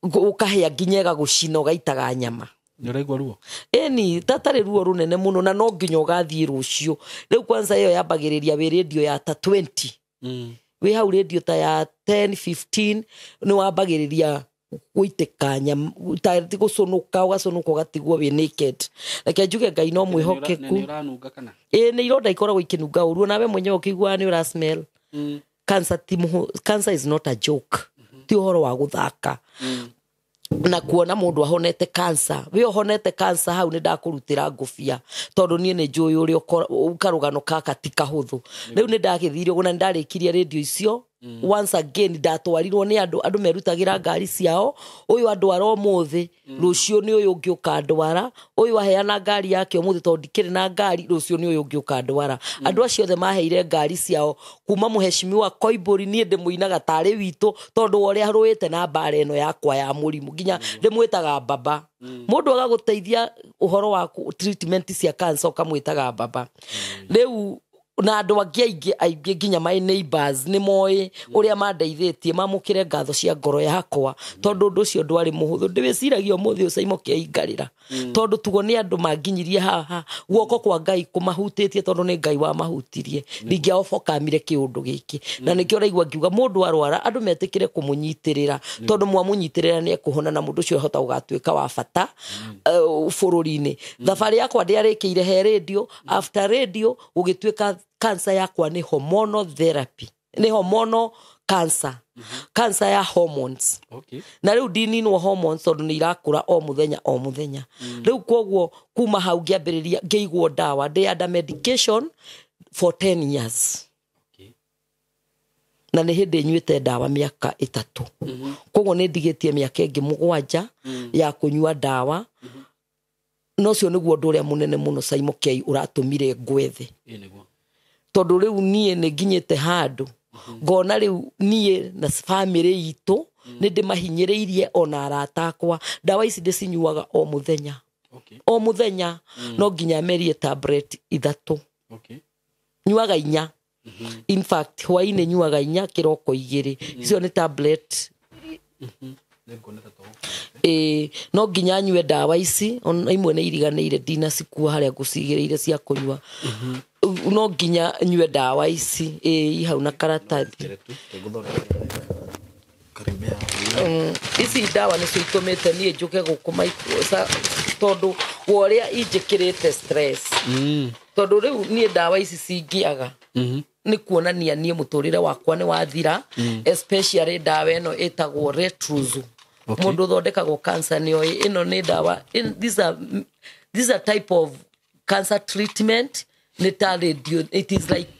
ũkahĩa nginya ĩgagũcina, ũgaitaga nyama. Nĩ ũraigua ruo? Ĩni, tatarĩ ruo rũnene mũno, na no nginya ũgathiĩ rũciũ. Rĩu kwanza ĩyo yambagĩrĩria wĩ radio ya ta 20, wĩ hau radio ta ya 10 15, nĩ wambagĩrĩria gũitĩka nyama, ta gũcũnũka, ũgacũnũka ũgatigwo wĩ naked. Reke njuge Ngai no mwĩhokeku. Nĩ ũranunga kana? Ĩ, nĩ ironda ikoragwo ikĩnunga ũru, nawe mwenyewe ũkĩiguaga nĩ ũra smell. Cancer ti cancer is not a joke, ti ũhoro wa gũthaka. Na kuona mũndũ ahonete cancer, wĩ ũhonete cancer, hau nĩ ndakũrutĩra ngũbia, tondũ niĩ nĩ njũĩ ũrĩa karũgano gaka ti kahũthũ. Rĩu nĩ ndagĩthire ũguo na nĩ ndarĩkirie radio icio. Once again ndatwarirwo nĩ andũ, andũ merutagĩra ngari ciao, ũyũ andwara ũmũthĩ, rũciũ nĩ ũyũ ũngĩ ũkandwara, ũyũ aheana ngari yake ũmũthĩ tondũ ndikĩrĩ na ngari, rũciũ nĩ ũyũ ũngĩ ũkandwara. Andũ acio othe maheire ngari ciao, kuma mũheshimiwa Koimbũri, niĩ ndĩmũinaga tarĩ witũ, tondũ wa ũrĩa rũĩte na mbara ĩno yakwa ya mũrimũ, nginya ndĩmwĩtaga baba. Mũndũ agagũteithia ũhoro wa treatment cia cancer, ũkamwĩtaga baba. Rĩu na andũ angĩ aingĩ aingĩ, nginya my neighbors nĩ moĩ ũrĩa mandeithĩtie, mamũkĩre ngatho cia ngoro yakwa, tondũ ũndũ ũcio ndwarĩ mũhũthũ. Ndĩwĩciragia ũmũthĩ ũcio imũkĩingarĩra, tondũ tugo nĩ andũ manginyirie haha, guoko kwa Ngai kũmahutĩtie, tondũ nĩ Ngai wamahutirie, ndingĩaobokamire kĩũndũ gĩkĩ. Na nĩkĩo ũraigua ngiuga mũndũ arwara, andũ metĩkĩre kũmũnyitĩrĩra, tondũ mwamũnyitĩrĩra nĩ ekũhona, na mũndũ ũcio ahota gũgatuĩka wa bata bũrũri-inĩ. Thabarĩ yakwa ndĩarĩkĩire he radio. After radio gũgĩtuĩka cancer yakwa nĩ hormonal therapy, nĩ hormonal cancer, cancer ya hormones. Na rĩu ndininwo hormones, tondũ nĩ irakũra o mũthenya o mũthenya. Rĩu koguo kuma hau ngĩambĩrĩria ngĩigwo ndawa, ndĩ under medication for 10 years. Na nĩ hĩndĩ nyuĩte ndawa mĩaka 3, koguo nĩ ndigĩtie mĩaka ĩngĩ 7 ya kũnyua ndawa. No ũcio nĩguo ũndũ ũrĩa mũnene mũno, Simon K, ũratũmire ngwethe. Ĩ nĩguo. Tondũ rĩu niĩ nĩ nginyĩte handũ ngona rĩu niĩ na bamĩrĩ itũ nĩ ndĩmahinyĩrĩirie, ona arata akwa. Ndawa ici ndĩcinyuaga o mũthenya, o mũthenya, no nginya merie tablet 3. Nyuaga 4, in fact hwainĩ nyuaga 4, kĩroko 2. Icio nĩ tablet. Nĩnguonete to. Ĩ, no nginya nyue ndawa ici, ona imwe nĩ iriganĩire, ndinacikua harĩa ngũcigĩrĩire cia kũnyua. No nginya nyue ndawa ici, ĩ, i hau na karatathi. Kere tu tũgũthondeka karimea. Ici ndawa nĩcio itũmĩte niĩ njũke gũkũ tondũ wa ũrĩa injĩkĩrĩte stress, tondũ rĩu niĩ ndawa ici cingĩaga, nĩ kuonania niĩ mũtũrĩre wakwa nĩ wathira, especially ndawa ĩno ĩtagwo Letrozole. Mũndũ ũthondekagwo cancer nĩ oĩ ĩno nĩ ndawa. These are type of cancer treatment, nĩ ta radio, it is like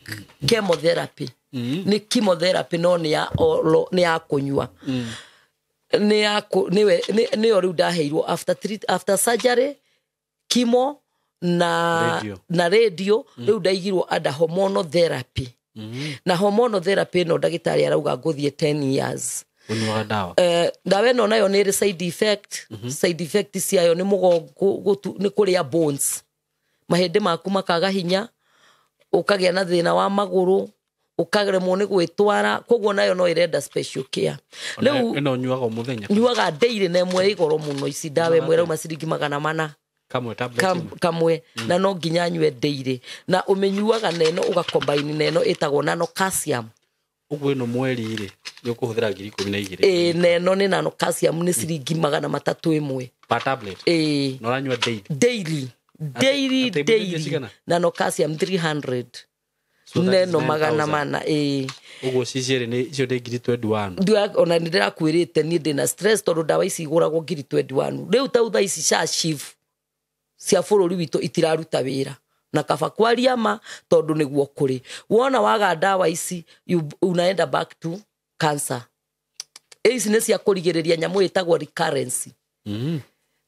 chemotherapy. Nĩ chemotherapy, no nĩ ya nĩ ya kũnyua, nĩ ya nĩwe nĩyo rĩu ndaheirwo after treat, after surgery, chemo na Radio. Na radio. Rĩu ndaigirwo under hormonal therapy, na hormonal therapy ĩno ndagĩtarĩ arauga ngũthiĩ 10 years. Ũnyuaga ndawa. Ndawa ĩno nayo nĩ ĩrĩ side effect. Side effect ciayo nĩ mũgongo nĩ kũrĩa bones, mahĩndĩ maku makaga hinya, ũkagĩa na thĩna wa magũrũ, ũkaremwo nĩ gwĩtwara, koguo nayo no ĩrenda special care. Rĩu Ĩno ũnyuaga o mũthenya? Nyuaga daily, na ĩmwe ĩ goro mũno. Ici ndawa ĩmwe ĩrauma ciringi 400. Kamwe, tablet ĩmwe. Kamwe, na no nginya nyue daily, na ũmĩnyuaga na ĩno ũgacombine na ĩno ĩtagwo nano calcium. Ũguo ĩno mweri rĩ, nĩ ũkũhũthĩra 12,000? Ĩ, na ĩno nĩ nano calcium, nĩ ciringi 300 ĩmwe. Per tablet? Ĩ. Na ũranyua daily? Daily, daily. Atĩ Daily. cigana? Nano calcium 300. So that is Neno magana 9,000. mana, ĩ. Ũguo ci cierĩ nĩ icio nĩ 21,000. Ona nĩ ndĩrakwĩrĩte niĩ ndĩna stress, tondũ ndawa ici igũragwo 21,000. Rĩu tau thaa ici SHA, SHIF cia bũrũri witũ itiraruta wĩra, na kaba kwaria ma, tondũ nĩguo kũrĩ. Wona waga ndawa ici, unaenda back to cancer. Ici nĩ cia kũrigĩrĩria nyamũ ĩtagwo recurrence,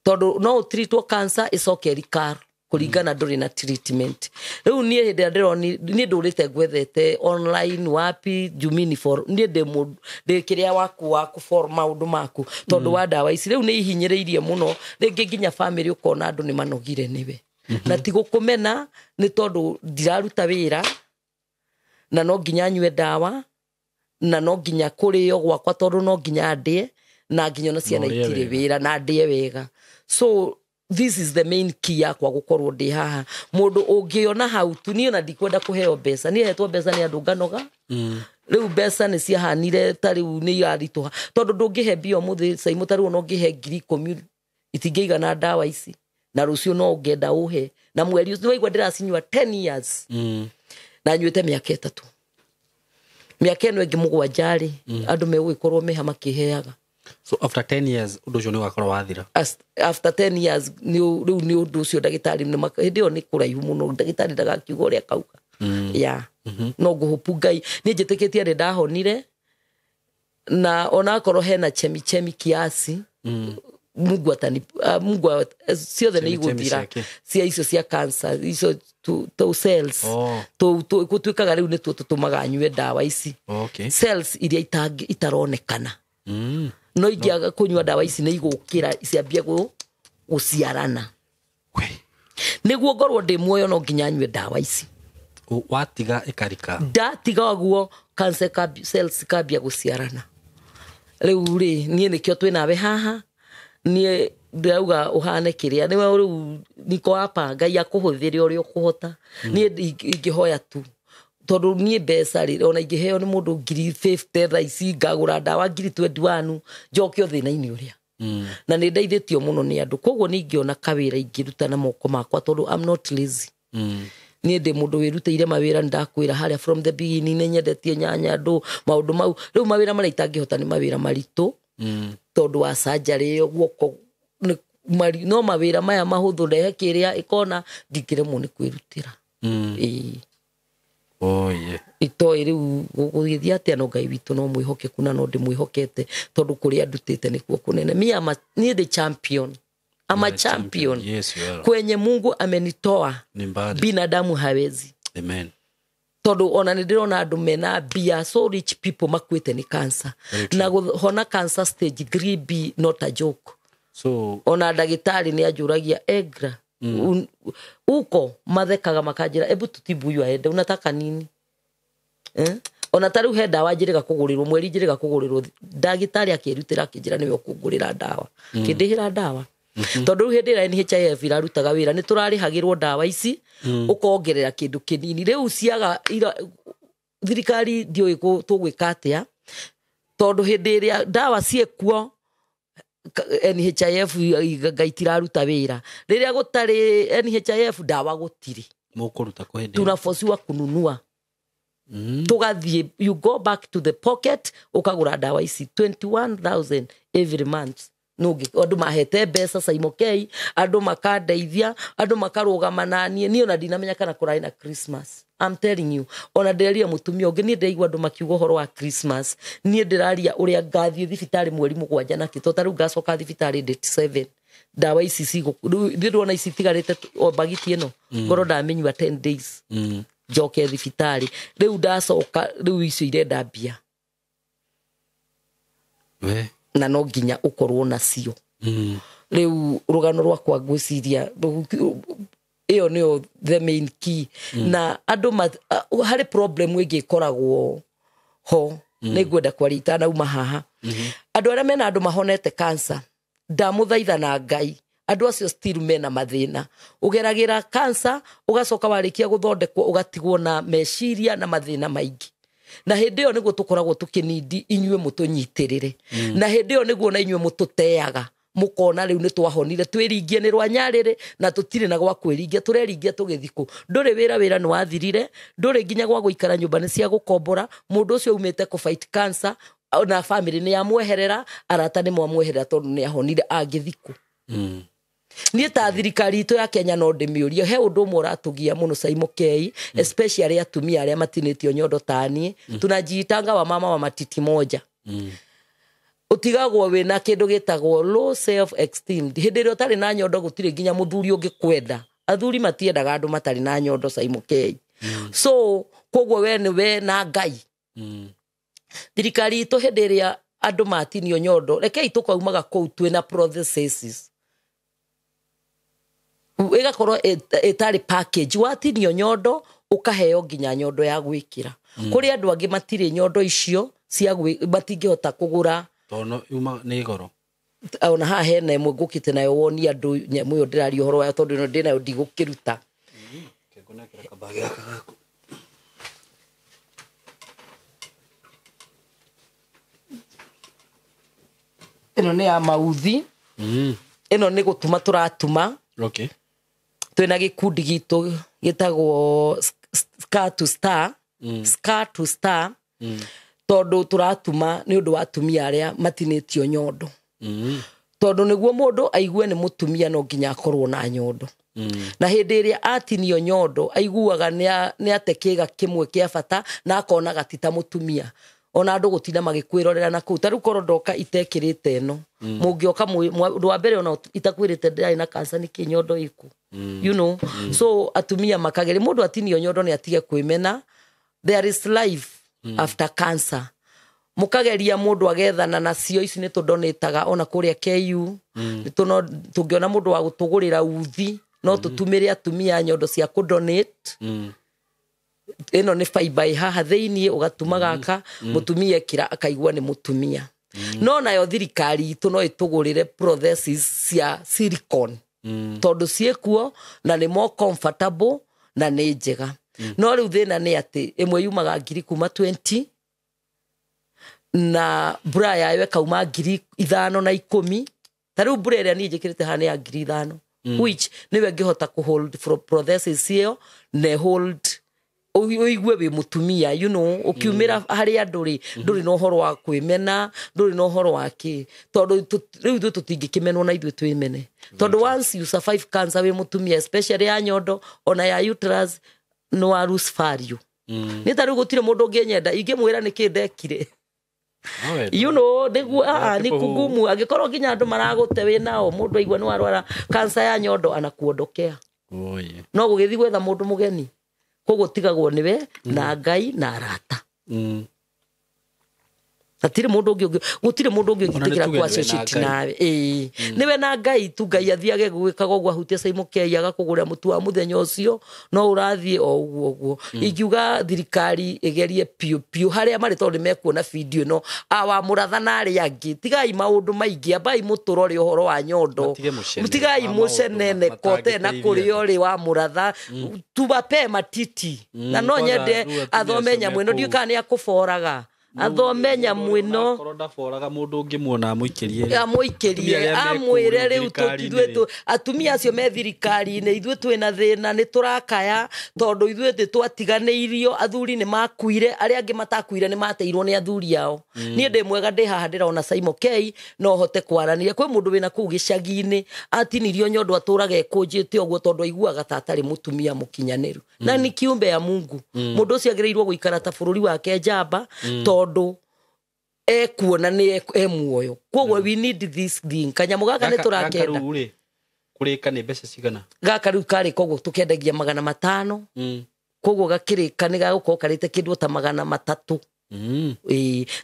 tondũ no ũtreatwo cancer ĩcoke recur. Kũringana ndũrĩ na treatment. Rĩu niĩ hĩndĩ ĩrĩa ndĩroni niĩ ndũrĩte ngwethete online wapi jumini for niĩ ndĩ mũndũ ndĩ kĩrĩa waku waku for maũndũ maku tondũ wa ndawa ici rĩu nĩ ihinyĩrĩirie mũno. Rĩngĩ nginya family ũkona andũ nĩ manogire nĩwe na ti gũkũmena, nĩ tondũ ndiraruta wĩra na no nginya nyue ndawa na no nginya kũrĩo gwakwa tondũ no nginya ndĩe na nginya ona ciana Na ũrĩe itirĩ wega. Wĩra na ndĩe wega. So this is the main key yakwa gũkorwo ndĩ haha. Mũndũ ũngĩona hau tu, niĩ ona ndikwenda kũheo mbeca. Niĩ hetwo mbeca nĩ andũ nganoga. Rĩu mbeca nĩ ciahanire ta rĩu nĩ iraritũha tondũ ndũngĩhe mbia ũmũthĩ Caimũ, ta rĩu ona ũngĩhe 10,000 itingĩigana ndawa ici, na rũciũ no ũngĩenda ũhe na mweri ũcio. Nĩwaigua ndĩracinyua 10 years na nyuĩte mĩaka 3, mĩaka ĩno ĩngĩ 7 rĩ, andũ megũgĩkorwo meha makĩheaga. So after 10 years ũndũ ũcio nĩ ũgakorwo wathira? After 10 years rĩu nĩ ũndũ ũcio ndagĩtarĩ hĩndĩ ĩyo nĩ kũraihu mũno, ndagĩtarĩ ndagakiuga ũrĩa akauga ya no ngũhũpu Ngai niĩ njĩtĩkĩtie nĩ ndahonire, na onakorwo hena chemichemi kiasi, Mungu atani Mungu ciothe nĩ Chemichemi igũthira. Ciake. Cia icio cia cancer icio tu cells gũtuĩkaga rĩu nĩtuo tũtũmaga nyue ndawa ici, cells iria itaronekana. No ingĩaga kũnyua ndawa ici nĩ igũkĩra ciambie gũciarana. We. Nĩguo ngorwo ndĩ muoyo no nginya nyue ndawa ici. Watiga ĩkarika? Ndatiga ũguo cancer cells ikambia gũciarana. Rĩu rĩ, niĩ nĩkĩo twĩ nawe haha. Niĩ ndĩrauga ũhane kĩrĩa nĩwe rĩu niko hapa, Ngai akũhũthĩre ũrĩa ũkũhota. Niĩ ingĩhoya tu tondũ niĩ mbeca rĩ, ona ingĩheo nĩ mũndũ 50,000 thaa ici ngagũra ndawa 21,000 njoke o thĩna-inĩ ũrĩa. Na nĩ ndeithĩtio mũno nĩ andũ, koguo nĩ ingĩona kawĩra ingĩruta na moko makwa tondũ I'm not lazy. Niĩ ndĩ mũndũ wĩrutĩire mawĩra. Nĩ ndakwĩra harĩa from the beginning nĩ nyendetie nyanya andũ maũndũ mau. Rĩu mawĩra marĩa itangĩhota nĩ mawĩra maritũ tondũ wa surgery ĩyo guoko no mawĩra maya mahũthũ, ndehe kĩrĩa ĩkona, ndingĩremwo nĩ kwĩrutĩra. Ĩĩ. Oh, yeah. Itoĩ rĩu gũgĩthiĩ atĩa, no Ngai witũ no mwĩhokeku na no ndĩmwĩhokete tondũ kũrĩa ndutĩte nĩkuo kũnene. Niĩ ndĩ champion. I'm a You are a champion. Champion. Yes, you are. Kwenye Mungu amenitoa Ni mbali. binadamu hawezi. Amen. Tondũ ona nĩ ndĩrona andũ mena mbia, so rich people, makuĩte nĩ cancer. Very true. Na kũhona cancer stage 3B not a joke. So Ona ndagĩtarĩ nĩ anjũragia egra uko mathekaga makanjĩra, ebu tutibu huyu aende, unataka nini, eh? Ona ta rĩu he ndawa njĩrĩga kũgũrĩrwo mweri, njĩrĩga kũgũrĩrwo, ndagĩtarĩ akĩrutĩra akĩnjĩra nĩwe ũkũngũrĩra ndawa, kĩndĩhĩra ndawa tondũ rĩu hĩndĩ ĩrĩa NHIF irarutaga wĩra nĩ tũrarĩhagĩrwo ndawa ici ũkongerera kĩndũ kĩnini. Rĩu ciaga thirikari ndiũĩ tũgwĩka atĩa tondũ hĩndĩ ĩrĩa ndawa ciĩkuo NHIF ngai itiraruta wĩra, rĩrĩa gũtarĩ NHIF ndawa gũtirĩ. Mũkũruta kũ hĩndĩ ĩyo? Tunafosiwa kununua. Tugathiĩ, you go back to the pocket, ũkagũra ndawa ici 21,000 every month. Andũ mahete mbeca Saimokei, andũ makandeithia, andũ makarũgama naniĩ. Niĩ ona ndinamenya kana kũrarĩ na Christmas. I'm telling you, ona ndĩraria mũtumia ũngĩ, niĩ ndĩraigua andũ makiuga ũhoro wa Christmas, niĩ ndĩraria ũrĩa ngathiĩ thibitarĩ mweri 7 nakĩ to ta rĩu ngacoka thibitarĩ date 7. Ndawa ici cigũ rĩu ndĩrona ici itigarĩte o bagiti ĩno, ngorwo ndamĩnyua 10 days njoke thibitarĩ. Rĩu ndacoka rĩu icio irenda mbia. We. Na no nginya ũkorwo nacio. Rĩu rũgano rwakwa ngwĩciria ĩyo nĩyo the main key. Na andũ harĩ problem ĩngĩ ĩkoragwo ho nĩ ngwenda kwaria itanauma haha. Andũ arĩa mena andũ mahonete cancer, ndamũthaitha na Ngai, andũ acio still mena mathĩna. Ũgeragĩra cancer ũgacoka warĩkia gũthondekwo ũgatigwo na meciria na mathĩna maingĩ, na hĩndĩ ĩyo nĩguo tũkoragwo tũkĩnindi inyuĩ mũtũnyitĩrĩre, na hĩndĩ ĩyo nĩguo na inyuĩ mũtũteaga mũkona rĩu nĩ twahonire twĩringie nĩ rwa nyarĩrĩ na tũtirĩ na gwa kwĩringia, tũreringia tũgĩthikũ. Ndũrĩ wĩra, wĩra nĩ wathirire, ndũrĩ nginya gwa gũikara, nyũmba nĩ cia gũkombora. Mũndũ ũcio umĩte kũ fight cancer na family nĩ yamweherera, arata nĩ mwamweherera tondũ nĩ ahonire, angĩthikũ. Niĩ ta thirikari itũ ya Kenya no ndĩmĩũrie, he ũndũ ũmwe ũratũgia mũno Saimokei, especially atumia arĩa matinĩtio nyondo ta niĩ, tunajiitanga wa mama wa matiti moja. Ũtigagwo wĩna kĩndũ gĩtagwo low self esteem. Hĩndĩ ĩrĩa ũtarĩ na nyondo gũtirĩ nginya mũthuri ũngĩkwenda. Athuri matiendaga andũ matarĩ na nyondo Saimokei. So koguo we nĩ we na Ngai. Thirikari itũ hĩndĩ ĩrĩa andũ matinio nyondo, rekei tũkaumaga kũu twĩna prosthesis, ĩgakorwo ĩtarĩ package. Watinio nyondo ũkaheo nginya nyondo ya gwĩkĩra. Kũrĩ andũ angĩ matirĩ nyondo icio cia matingĩhota kũgũra tondũ yuma nĩ goro. Ona haha hena ĩmwe ngũkĩte nayo woni andũ nyamũ ĩyo ndĩraria ũhoro wayo tondũ ĩno ndĩ nayo ndigũkĩruta. Ĩno nĩ ya mauthi. Ĩno nĩ gũtuma tũratuma. Okay. Twĩna gĩkundi gitũ gĩtagwo Scar to Star. Scar to Star. Tondũ tũratuma nĩ ũndũ wa atumia arĩa matinĩtio nyondo. Tondũ nĩguo mũndũ aigue nĩ mũtumia no nginya akorwo na nyondo. Na hĩndĩ ĩrĩa atinio nyondo aiguaga nĩ ate kĩĩga kĩmwe kĩa bata na akonaga ti ta mũtumia. Ona andũ gũtinda magĩkwĩrorera na kũu. Ta rĩu korwo ndoka itekĩrĩte ĩno, mũngĩoka ũndũ wa mbere ona itakwĩrĩte ndĩrarĩ na cancer nĩkĩ nyondo ĩkũ. You know? So atumia makageri mũndũ atinio nyondo nĩ atige kwĩmena. There is life after cancer. Mũkageria mũndũ agethana nacio ici nĩ tũndonĩtaga ona kũrĩa KU. Tũngĩona mũndũ wa gũtũgũrĩra uthi no tũtumĩre atumia nyondo cia kũdonate. Ĩno nĩ fiber ĩ haha thĩiniĩ ũgatuma gaka mũtumia ekĩra akaigua nĩ mũtumia. No nayo thirikari itũ no ĩtũgũrĩre prosthesis cia silicone. Tondũ ciĩkuo na nĩ more comfortable na nĩ njega. No rĩu thĩna nĩ atĩ ĩmwe yumaga ngiri kuma 20 na mbura yayo ĩkauma 5,010. Ta rĩu mbura ĩrĩa niĩ njĩkĩrĩte haha nĩ ya 5,000, which nĩwe ngĩhota kũhold prosthesis ĩyo na hold ũigue wĩ mũtumia, you know, ũkiumĩra harĩ andũ rĩ ndũrĩ na ũhoro wa kwĩmena, ndũrĩ na ũhoro wa kĩ, tondũ rĩu ithuĩ tũtingĩkĩmenwo na ithuĩ twĩmene. Tondũ once you survive cancer wĩ mũtumia, especially ya nyondo ona ya uterus, no wa lose value. Nĩ ta rĩu gũtirĩ mũndũ ũngĩnyenda ingĩmwĩra nĩkĩ ndekire. You know, nĩguo nĩ kugumu angĩkorwo nginya andũ maragũte wĩ nao mũndũ aigua nĩ warwara cancer ya nyondo anakuondokea. No gũgĩthiĩ gwetha mũndũ mũgeni koguo tigagwo nĩwe na Ngai na arata. Hatirĩ mũndũ ũngĩ gũtirĩ mũndũ ũngĩ ũngĩtĩkĩra kũ associate nawe. Nĩwe na Ngai tu. Ngai athiage gwĩkaga ũguo ahutie Saimokei agakũgũrĩra mũtu wa mũthenya ũcio no ũrathiĩ o ũguo ũguo. Ingiuga thirikari ĩgerie piũ piũ harĩa marĩ tondũ nĩmekuona video ĩno awa mũratha na arĩa angĩ tigai maũndũ maingĩ, ambai mũtũrore ũhoro wa nyondo, tigai mũcenene kote na kũrĩa ũrĩ wa mũratha, tuwape matiti. Na no nyende athome nyamũ ĩno, ndiũĩ kana nĩ akũboraga athome nyamũ ĩno. Akorwo ndaboraga mũndũ ũngĩmuona amũikĩrie, amũikĩrie amwĩre rĩu ithuĩ atumia acio me thirikari-inĩ ithuĩ twĩna thĩna nĩ tũrakaya tondũ ithuĩ nĩ twatiganĩirio, athuri nĩ makuire, arĩa angĩ matakuire nĩ mateirwo nĩ athuri ao. Niĩ ndĩ mwega ndĩ haha ndĩrona Saimokei no hote kwaranĩria. Kwĩ mũndũ wĩna kũu gĩcagi-inĩ atinirio nyondo atũraga ekũnjĩte ũguo tondũ aiguaga ta atarĩ mũtumia mũkinyanĩru. Na nĩ kiumbe ya Mungu. Mũndũ ũcio agĩrĩirwo gũikara ta bũrũri wake njamba tondũ ekuona nĩ e muoyo. Koguo we need this thing. Kanyamũ gaka nĩ tũrakenda. Kũrĩka nĩ mbeca cigana? Gaka rĩu karĩ koguo tũkendagia 500. Koguo gakĩrĩka nĩ gagũkorwo karĩte kĩndũ ta 300.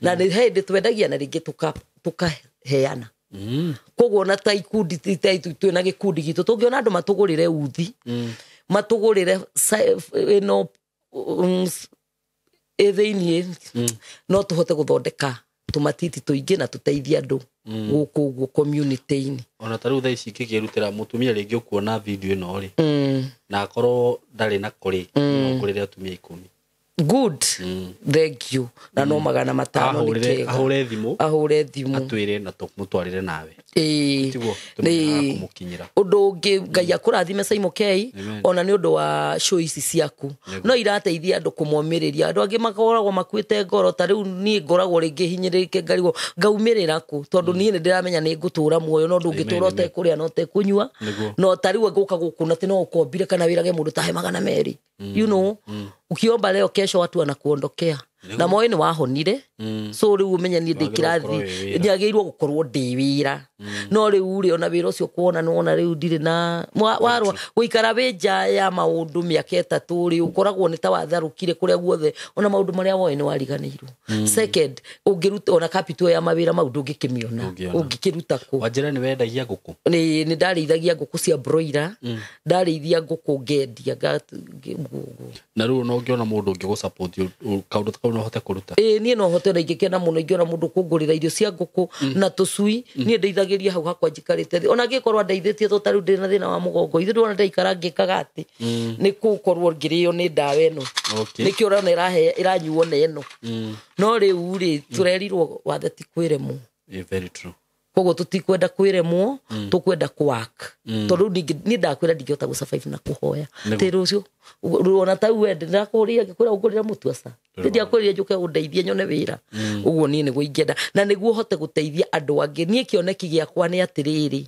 Na nĩ hĩndĩ twendagia na rĩngĩ tũkaheana. Koguo na ta ikundi twĩna gĩkundi gitũ tũngĩona andũ matũgũrĩre uthi, matũgũrĩre ĩno ĩthĩiniĩ no tũhote gũthondeka tũmatiti tũingĩ na tũteithie andũ gũkũ ũguo community-inĩ. Ona ta rĩu thaa ici ingĩkĩrutĩra mũtumia rĩngĩ ũkuona video ĩno rĩ, na akorwo ndarĩ na kũrĩ, no ngũrĩre atumia 10. Good. Thank you. Na no 500 nĩ kĩega. Ahũre thimũ. Ahũre thimũ. Atwĩre na tũmũtwarĩre nawe. Tiguo tũmũkinyĩra. Ũndũ ũngĩ Ngai akũrathime Saimokei ona nĩ ũndũ wa show ici ciaku. No irateithia andũ kũmomĩrĩria. Andũ angĩ makoragwo makuĩte ngoro ta rĩu niĩ ngoragwo rĩngĩ hinyĩrĩrĩke ngarigwo ngaumĩrĩra kũ tondũ niĩ nĩ ndĩramenya nĩ ngũtũra muoyo no ndũngĩtũra ũtekũrĩa na ũtekũnyua. No ta rĩu ngũka gũkũ na atĩ no ũkombire kana wĩrage mũndũ tahe 200. You know, ukiomba leo kesho watu wanakuondokea. Na moĩ nĩ wahonire. So rĩu ũmenye niĩ ndĩ kĩrathi nĩagĩrĩirwo gũkorwo ndĩ wĩra. No rĩu rĩ ona wĩra ũcio kuona nĩwona rĩu ndirĩ na warwa gũikara wĩ nja ya maũndũ mĩaka 3 rĩ ũkoragwo nĩ ta watharũkire kũrĩa guothe ona maũndũ marĩa woĩ nĩ wariganĩirwo. Second, ũngĩruta ona capital ya mawĩra mau ndũngĩkĩmĩona, ũngĩkĩruta kũ? Wanjĩra nĩ wendagia ngũkũ? Nĩ ndarĩithagia ngũkũ cia broiler, ndarĩithia ngũkũ ngendia. Na rĩu no ũngĩona mũndũ ũngĩgũ-support kaũndũ ta kau no ũhote kũruta? Ĩĩ niĩ no hote, ona ingĩkena mũno ingĩona mũndũ kũngũrĩra irio cia ngũkũ na tũcui. Niĩ ndeithagĩria hau hakwa njikarĩte thĩ, ona angĩkorwo ndeithĩtie to tarĩu ndĩ na thĩna wa mũgongo, ithuĩ ndĩrona ndaikara ngĩkaga atĩ nĩ gũkorwo ngĩrĩo nĩ ndawa ĩno. Nĩkĩo ũrona ĩranyuo na ĩno. No rĩu rĩ tũrerirwo wathe ti kwĩremwo. Very true. Koguo tũtikwenda kwĩremwo, tũkwenda kũwak. Tondũ niĩ ndakwĩra ndingĩhota gũ-survive na kũhoya. Tĩ rũciũ ona ta we ndĩrakũria ngĩkwĩra ũngũrĩre mũtu aca. Ndiakwĩrire njũke ũndeithie nyone wĩra. Ũguo niĩ nĩguo ingĩenda na nĩguo hote gũteithia andũ angĩ. Niĩ kĩoneki gĩakwa nĩ atĩrĩrĩ,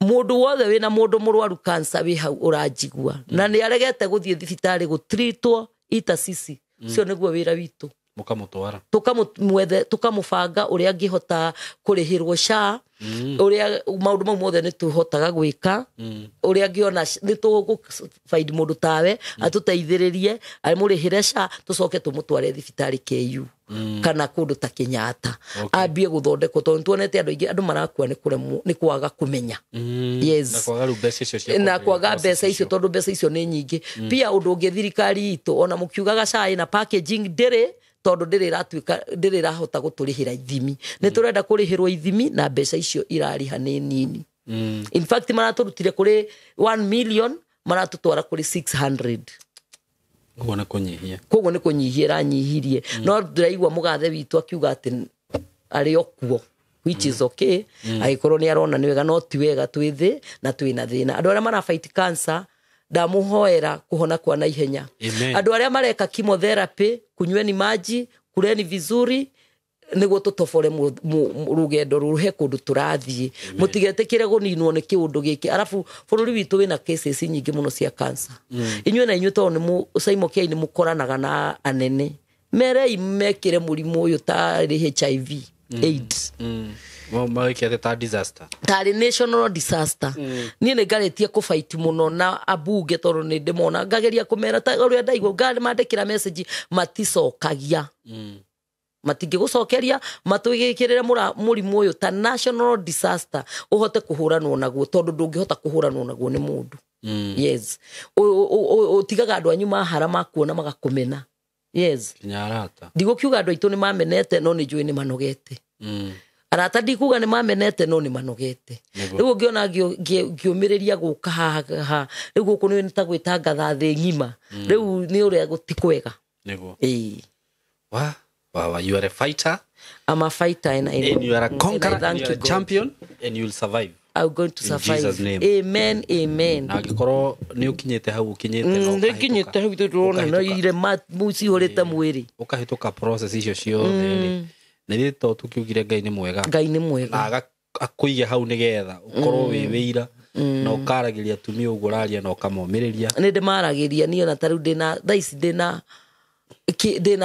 mũndũ wothe wĩna mũndũ mũrwaru cancer wĩ hau ũranjigua na nĩ aregete gũthiĩ thibitarĩ gũtreatwo ita cici, ũcio nĩguo wĩra witũ. Mũkamũtwara, tũkamũmwethe, tũkamũbanga ũrĩa angĩhota kũrĩhĩrwo SHA, ũrĩa maũndũ mau mothe nĩ tũhotaga gwĩka, ũrĩa angĩona nĩ tũgũ-find mũndũ tawe atũteithĩrĩrie amũrĩhĩre SHA, tũcoke tũmũtware thibitarĩ KU kana kũndũ ta Kenyatta ambie gũthondekwo, tondũ nĩtuonete andũ aingĩ andũ marakua nĩ kũremwo nĩ kwaga kũmenya. Yes. Na kwaga rĩu mbeca icio cia na kwaga mbeca icio, tondũ mbeca icio nĩ nyingĩ. Pia ũndũ ũngĩ thirikari itũ ona mũkiugaga SHA ĩna packaging ndĩrĩ, tondũ ndĩrĩ ĩratuĩka ndĩrĩ ĩrahota gũtũrĩhĩra ithimi. Nĩ tũrenda kũrĩhĩrwo ithimi na mbeca icio irarĩha nĩ nini. In fact maratũrutire kũrĩ 1 million maratũtwara kũrĩ 600. Ũguo nĩ kũnyihia. Koguo nĩ kũnyihia ĩranyihirie. No ndĩraigua mũgathe witũ akiuga atĩ arĩ o kuo, which is okay. Angĩkorwo nĩ arona nĩ wega, no ti wega twĩ thĩ na twĩna thĩna. Andũ arĩa marafight cancer ndamũhoera kũhona kwa naihenya. Andũ arĩa mareka chemotherapy, kunyweni maji, kureni vizuri, nĩguo tũtobore rũgendo rũhe kũndũ tũrathiĩ. Mũtigetĩkĩre gũninwo nĩ kĩũndũ gĩkĩ. Arabu bũrũri witũ wĩna cases nyingĩ mũno cia cancer. Inyuĩ na inyuĩ tondũ nĩ Simon K nĩ mũkoranaga na anene, merei mekĩre mũrimũ ũyũ tarĩ HIV AIDS. Mawĩke ta disaster, tarĩ national disaster. Niĩ nĩ ngarĩtie kũfight mũno na ambunge tondũ nĩ ndĩmona, ngageria kũmera ta ũrĩa ndaigua, ngamandĩkĩra message maticokagia. Matingĩgũcokeria, matwĩkĩrĩre mũrimũ ũyũ ta national disaster ũhote kũhũranwo naguo, tondũ ndũngĩhota kũhũranwo naguo nĩ mũndũ. Yes. Ũtigaga andũ anyu mahara makuona magakũmena. Yes. Kinya arata. Ndigũkiuga andũ aitũ nĩ mamenete, no nĩ njũĩ nĩ manogete. Arata ndikuga nĩ mamenete, no nĩ manogete. Rĩu ũngĩona ngĩũmĩrĩria gũka haha, rĩu gũkũ nĩ ta gwĩtangatha thĩ ng'ima. Rĩu nĩ ũrĩa gũti kwega. Nĩguo. Ĩĩ. Wa, you are a fighter. I'm a fighter and I and you are a conqueror, and I and you are a champion, and you will survive. I'm going to survive. In Jesus' name. Amen, amen. Na angĩkorwo nĩ ũkinyĩte hau ũkinyĩte, no nĩ nginyĩte hau ndĩrona no irema cihũrĩte mwĩrĩ. Ũkahĩtũka process icio ciothe rĩ. Na ithuĩ to tũkiugire Ngai nĩ mwega. Ngai nĩ mwega. Na akũige hau nĩgetha ũkorwo wĩ wĩira na ũkaragĩria atumia ũguo ũraria na ũkamomĩrĩria. Nĩ ndĩmaragĩria niĩ ona ta rĩu ndĩna thaa ici ndĩna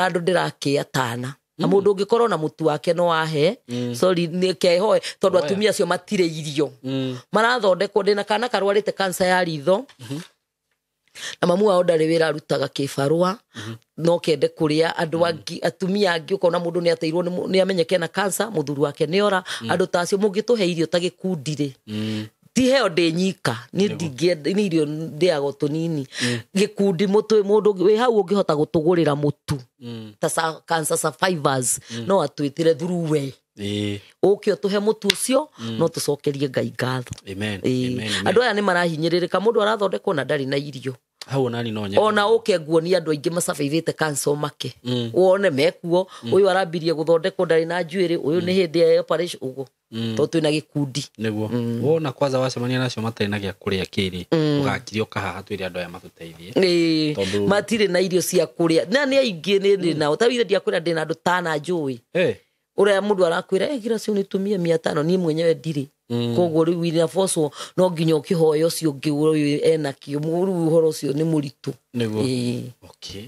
andũ ndĩrakĩa tana. Na mũndũ ũngĩkorwo na mũtu wake no ahe, sorry nĩ kehoe tondũ atumia acio matirĩ irio. Marathondekwo, ndĩna kana karwarĩte cancer ya ritho. Na mamu wao ndarĩ wĩra arutaga kĩbarũa, no kende kũrĩa andũ angĩ, atumia angĩ ũkona mũndũ nĩ ateirwo nĩ amenyeke na cancer, mũthuri wake nĩ ora. Andũ ta acio mũngĩtũhe irio ta gĩkundi rĩ, ti heo ndĩ nyika, niĩ ndingĩenda, nĩ irio ndĩaga tũnini. Gĩkundi mũndũ wĩ hau ũngĩhota gũtũgũrĩra mũtu ta cancer survivors, no atwĩtĩre through we. Ũke ũtũhe mũtu ũcio, no tũcokerie Ngai ngatho. Amen. Amen. Andũ aya nĩ marahinyĩrĩrĩka, mũndũ arathondekwo na ndarĩ na irio. Hau ona ni no nyende. Ona ũke nguonia andũ aingĩ macabaithĩte cancer make. Wone mekuo, ũyũ arambirie gũthondekwo ndarĩ na njuĩrĩ, ũyũ nĩ hĩndĩ ya operation ũguo. Tondũ twĩna gĩkundi. Nĩguo. Wona kwanza wacemania nacio matarĩ na gĩa kũrĩa kĩrĩ, ũgakiria ũkahaha twĩre andũ aya matũteithie. Ĩĩ, matirĩ na irio cia kũrĩa. Na nĩ aingĩ nĩ ndĩ nao. Ta withe ndiakwĩra ndĩ na andũ tana njũĩ. Ũrĩa mũndũ arakwĩra, gira cio nĩtumie 500, niĩ mwenyewe ndirĩ. Koguo rĩu inabocwo no nginya ũkĩhoya ũcio ũngĩ ũyũ ena kĩo, rĩu ũhoro ũcio nĩ mũritũ. Nĩguo. Ĩĩ. Okay.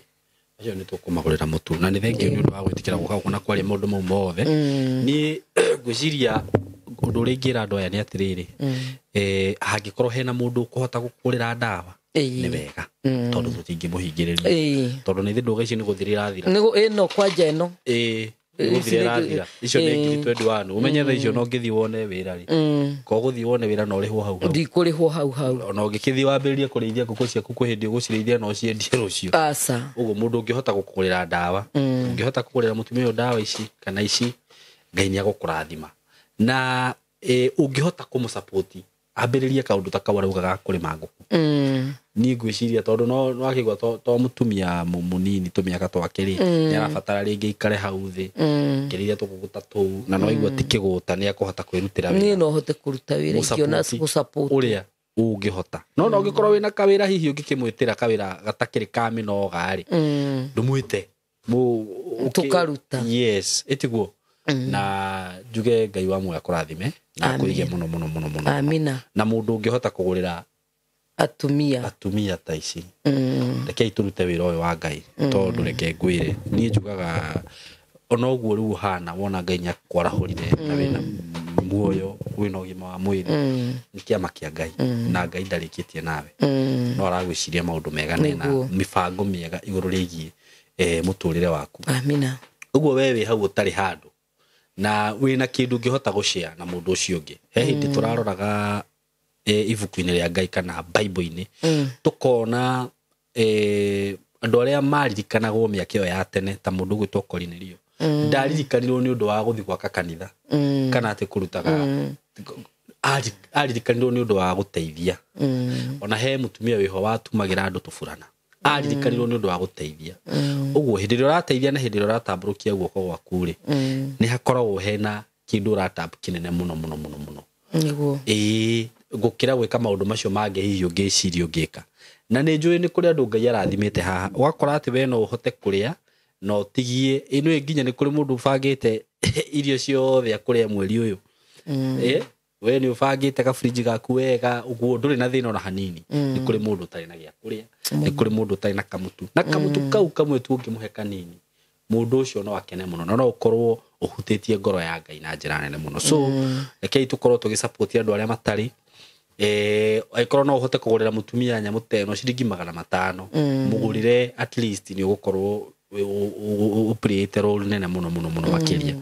Acio nĩ tũkũmagũrĩra mũtu na nĩ thengio nĩ ũndũ wa gwĩtĩkĩra gũka gũkũ na kwaria maũndũ mau mothe. Niĩ ngwĩciria ũndũ ũrĩa ingĩra andũ aya nĩ atĩrĩrĩ, hangĩkorwo hena mũndũ ũkũhota gũkũrĩra ndawa nĩ wega, tondũ tũtingĩmũhingĩrĩria, tondũ nĩ ndũga icio nĩ gũthira irathira. Ĩno kwanja ĩno nĩ gũthira irathira icio nĩ 21,000. Ũmenye thaa icio no ũngĩthiĩ wone wĩra rĩ, ko gũthiĩ wone wĩra no ũrĩhwo hau hau. Ndikũrĩhwo hau hau. Ona ũngĩkĩthiĩ wambĩrĩrie kũrĩithia ngũkũ ciaku, kwĩ hĩndĩ ũgũcirĩithia na ũciendie rũciũ. Aca. Ũguo mũndũ ũngĩhota gũkũgũrĩra ndawa, ũngĩhota kũgũrĩra mũtumia ũyũ ndawa ici kana ici, Ngai nĩ agũkũrathima. Na ũngĩhota kũmũsapoti ambĩrĩrie kaũndũ ta kau arauga ga kũrĩma ngũkũ, niĩ ngwĩciria tondũ no akĩigua to mũtumia mũnini tũmĩaka twake rĩ, nĩ arabatara rĩngĩ ikare hau thĩ kĩrĩria tũgũgũ ta tũu, na no aigua ti kĩgũta, nĩ akũhota kwĩrutĩra wĩra. Niĩ no hote kũruta wĩra ingĩona gũsupport ũrĩa ũngĩhota. No ũngĩkorwo wĩna kawĩra hihi ũngĩkĩmwĩtĩra kawĩra gatakĩrĩ ka mĩnoga rĩ, ndũmwĩte Tũkaruta. Yes, ĩtiguo. Na njuge Ngai wa muoyo akũrathime na akũige mũno mũno mũno mũno. Amina. Na mũndũ ũngĩhota kũgũrĩra atumia ta ici, rekei tũrute wĩra ũyũ wa Ngai, tondũ reke ngwĩre niĩ njugaga ona ũguo rĩu ũhana wona Ngai nĩ akwarahũrire na wĩna muoyo, wĩna ũgima wa mwĩrĩ, nĩ kĩama kĩa Ngai, na Ngai ndarĩkĩtie nawe, no aragwĩciria maũndũ mega na mĩbango mĩega igũrũ rĩgiĩ mũtũrĩre waku. Amina. Ũguo we wĩ hau ũtarĩ handũ na wĩna kĩndũ ũngĩhota gũshare na mũndũ ũcio ũngĩ. He hĩndĩ tũraroraga ibuku-inĩ rĩa Ngai kana Bible-inĩ, tũkona andũ arĩa maririkanagwo mĩaka ĩyo ya tene ta mũndũ ũgwĩtwo Korinelio, ndaririkanirwo nĩ ũndũ wa gũthiĩ gwaka kanitha kana atĩ kũrutaga, aririkanirwo nĩ ũndũ wa gũteithia. Ona he mũtumia wĩho watumagĩra andũ tũburana, aririkanirwo nĩ ũndũ wa gũteithia. Ũguo hĩndĩ ĩrĩa ũrateithia na hĩndĩ ĩrĩa ũratambũrũkia guoko gwaku rĩ, nĩ hakoragwo hena kĩndũ ũratambu kĩnene mũno mũno mũno mũno. Nĩguo. Ĩĩ, gũkĩra gwĩka maũndũ macio mangĩ hihi ũngĩciria ũngĩka. Na nĩ njũĩ nĩ kũrĩ andũ Ngai arathimĩte haha, ũgakora atĩ we no ũhote kũrĩa na ũtigie ĩno, nginya nĩ kũrĩ mũndũ ũbangĩte irio ciothe akũrĩa mweri ũyũ. We nĩ ũbangĩte gabrinji gaku wega ũguo ndũrĩ na thĩna ona hanini. Nĩ kũrĩ mũndũ ũtarĩ na gĩa kũrĩa, nĩ kũrĩ mũndũ ũtarĩ na kamũtu, na kamũtu kau kamwe tu ũngĩmũhe kanini, mũndũ ũcio no akene mũno, na no ũkorwo ũhutĩtie ngoro ya Ngai na njĩra nene mũno. So rekei tũkorwo tũgĩsupport andũ arĩa matarĩ. Angĩkorwo no ũhote kũgũrĩra mũtumia nyamũ ta ĩno ciringi 500, mũgũrĩre, at least nĩ ũgũkorwo ũplayĩte role nene mũno mũno mũno makĩria.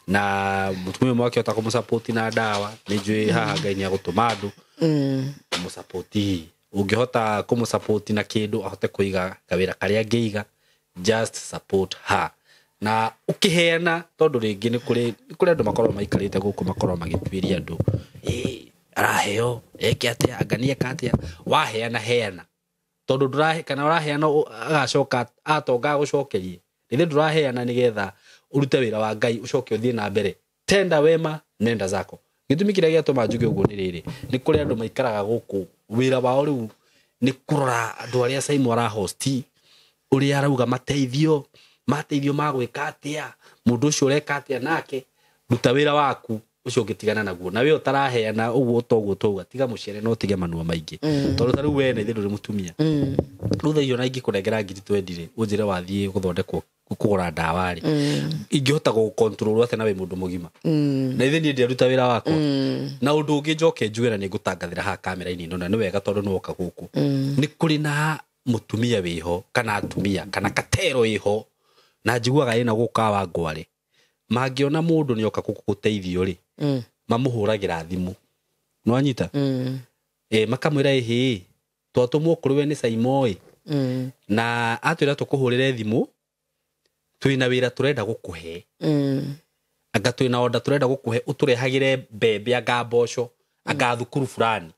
Na mũtumia ũmwe akĩhota kũmũsupport na ndawa, nĩ njũĩ haha Ngai nĩ agũtũma andũ mũsupport. Ũngĩhota kũmũsupport na kĩndũ ahote kũiga kawĩra karĩa angĩiga, just support her. Na ũkĩheana, tondũ rĩngĩ nĩ kũrĩ andũ makoragwo maikarĩte gũkũ makoragwo magĩtuĩria andũ, araheo eke atĩa, anga nĩ eka atĩa. Waheana heana, tondũ ndũrahe, kana ũraheana agacoka atonga agũcokerie. Rĩrĩa ndũraheana nĩgetha ũrute wĩra wa Ngai ũcoke ũthiĩ na mbere, tenda wema nenda zako. Gĩtũmi kĩrĩa gĩatũma njuge ũguo nĩ rĩrĩ, nĩ kũrĩ andũ maikaraga gũkũ wĩra wao rĩu nĩ kũrora andũ arĩa Simon arahosti, ũrĩa arauga mateithio, mateithio ma gwĩka atĩa, mũndũ ũcio ũreka atĩa nake. Ruta wĩra waku ũcio ũngĩtigana naguo, na we ũtaraheana ũguo toguo twauga, tiga mũcere no ũtige manua maingĩ. Tondũ ta rĩu we nĩ ndũrĩ mũtumia, rĩu thaa icio ona ingĩkũnengera 20,000 rĩ, ũnjĩre wathiĩ gũthondekwo kũgũra ndawa rĩ, ingĩhota gũgũcontrol atĩa na wĩ mũndũ mũgima? Na ithe niĩ ndiaruta wĩra wakwa. Na ũndũ ũngĩ njoke njuge na nĩ ngũtangathĩra haha kamera-inĩ ĩno, na nĩ wega tondũ nĩ woka gũkũ, nĩ kũrĩ na mũtumia wĩho kana atumia kana katero wĩho, na njiguaga ĩna gũka wa ngware, mangĩona mũndũ nĩ oka gũkũ gũteithio rĩ, mamũhũragĩra thimũ, nĩwanyita? Makamwĩra ĩhĩ, twatũmwo kũrĩ we nĩ Saimoi, na atwĩra tũkũhũrĩre thimũ, twĩna wĩra tũrenda gũkũhe, anga twĩna order tũrenda gũkũhe, ũtũrehagĩre mbembe anga mboco anga thukuru fulani,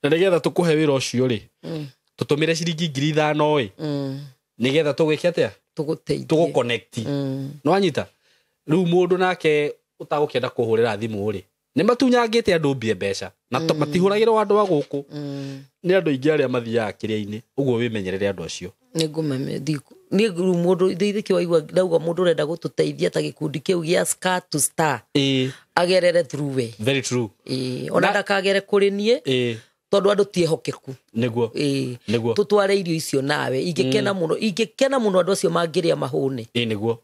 na nĩgetha tũkũhe wĩra ũcio rĩ, tũtũmĩre ciringi 5,000 ĩ, nĩgetha tũgwĩke atĩa, tũgũteithie, tũgũconnect. Nĩwanyita? Rĩu mũndũ nake ũtagũkĩenda kũhũrĩra thimũ rĩ, nĩ matunyangĩte andũ mbie mbeca, na matihũragĩrwo andũ a gũkũ, nĩ andũ aingĩ arĩa mathiaga kĩrĩa-inĩ. Ũguo wĩmenyerere andũ acio. Nĩ rĩu mũndũ thĩinĩ waigua ndauga mũndũ ũrenda gũtũteithia ta gĩkundi kĩu gĩa Scar to Star, agerere through we. Very true. Ona ndakagere kũrĩ niĩ, Tondu andu ti ehokeku. Niguo. Niguo. Tutware irio icio nawe ingikena muno, ingikena muno andu acio mangiria mahune. Niguo.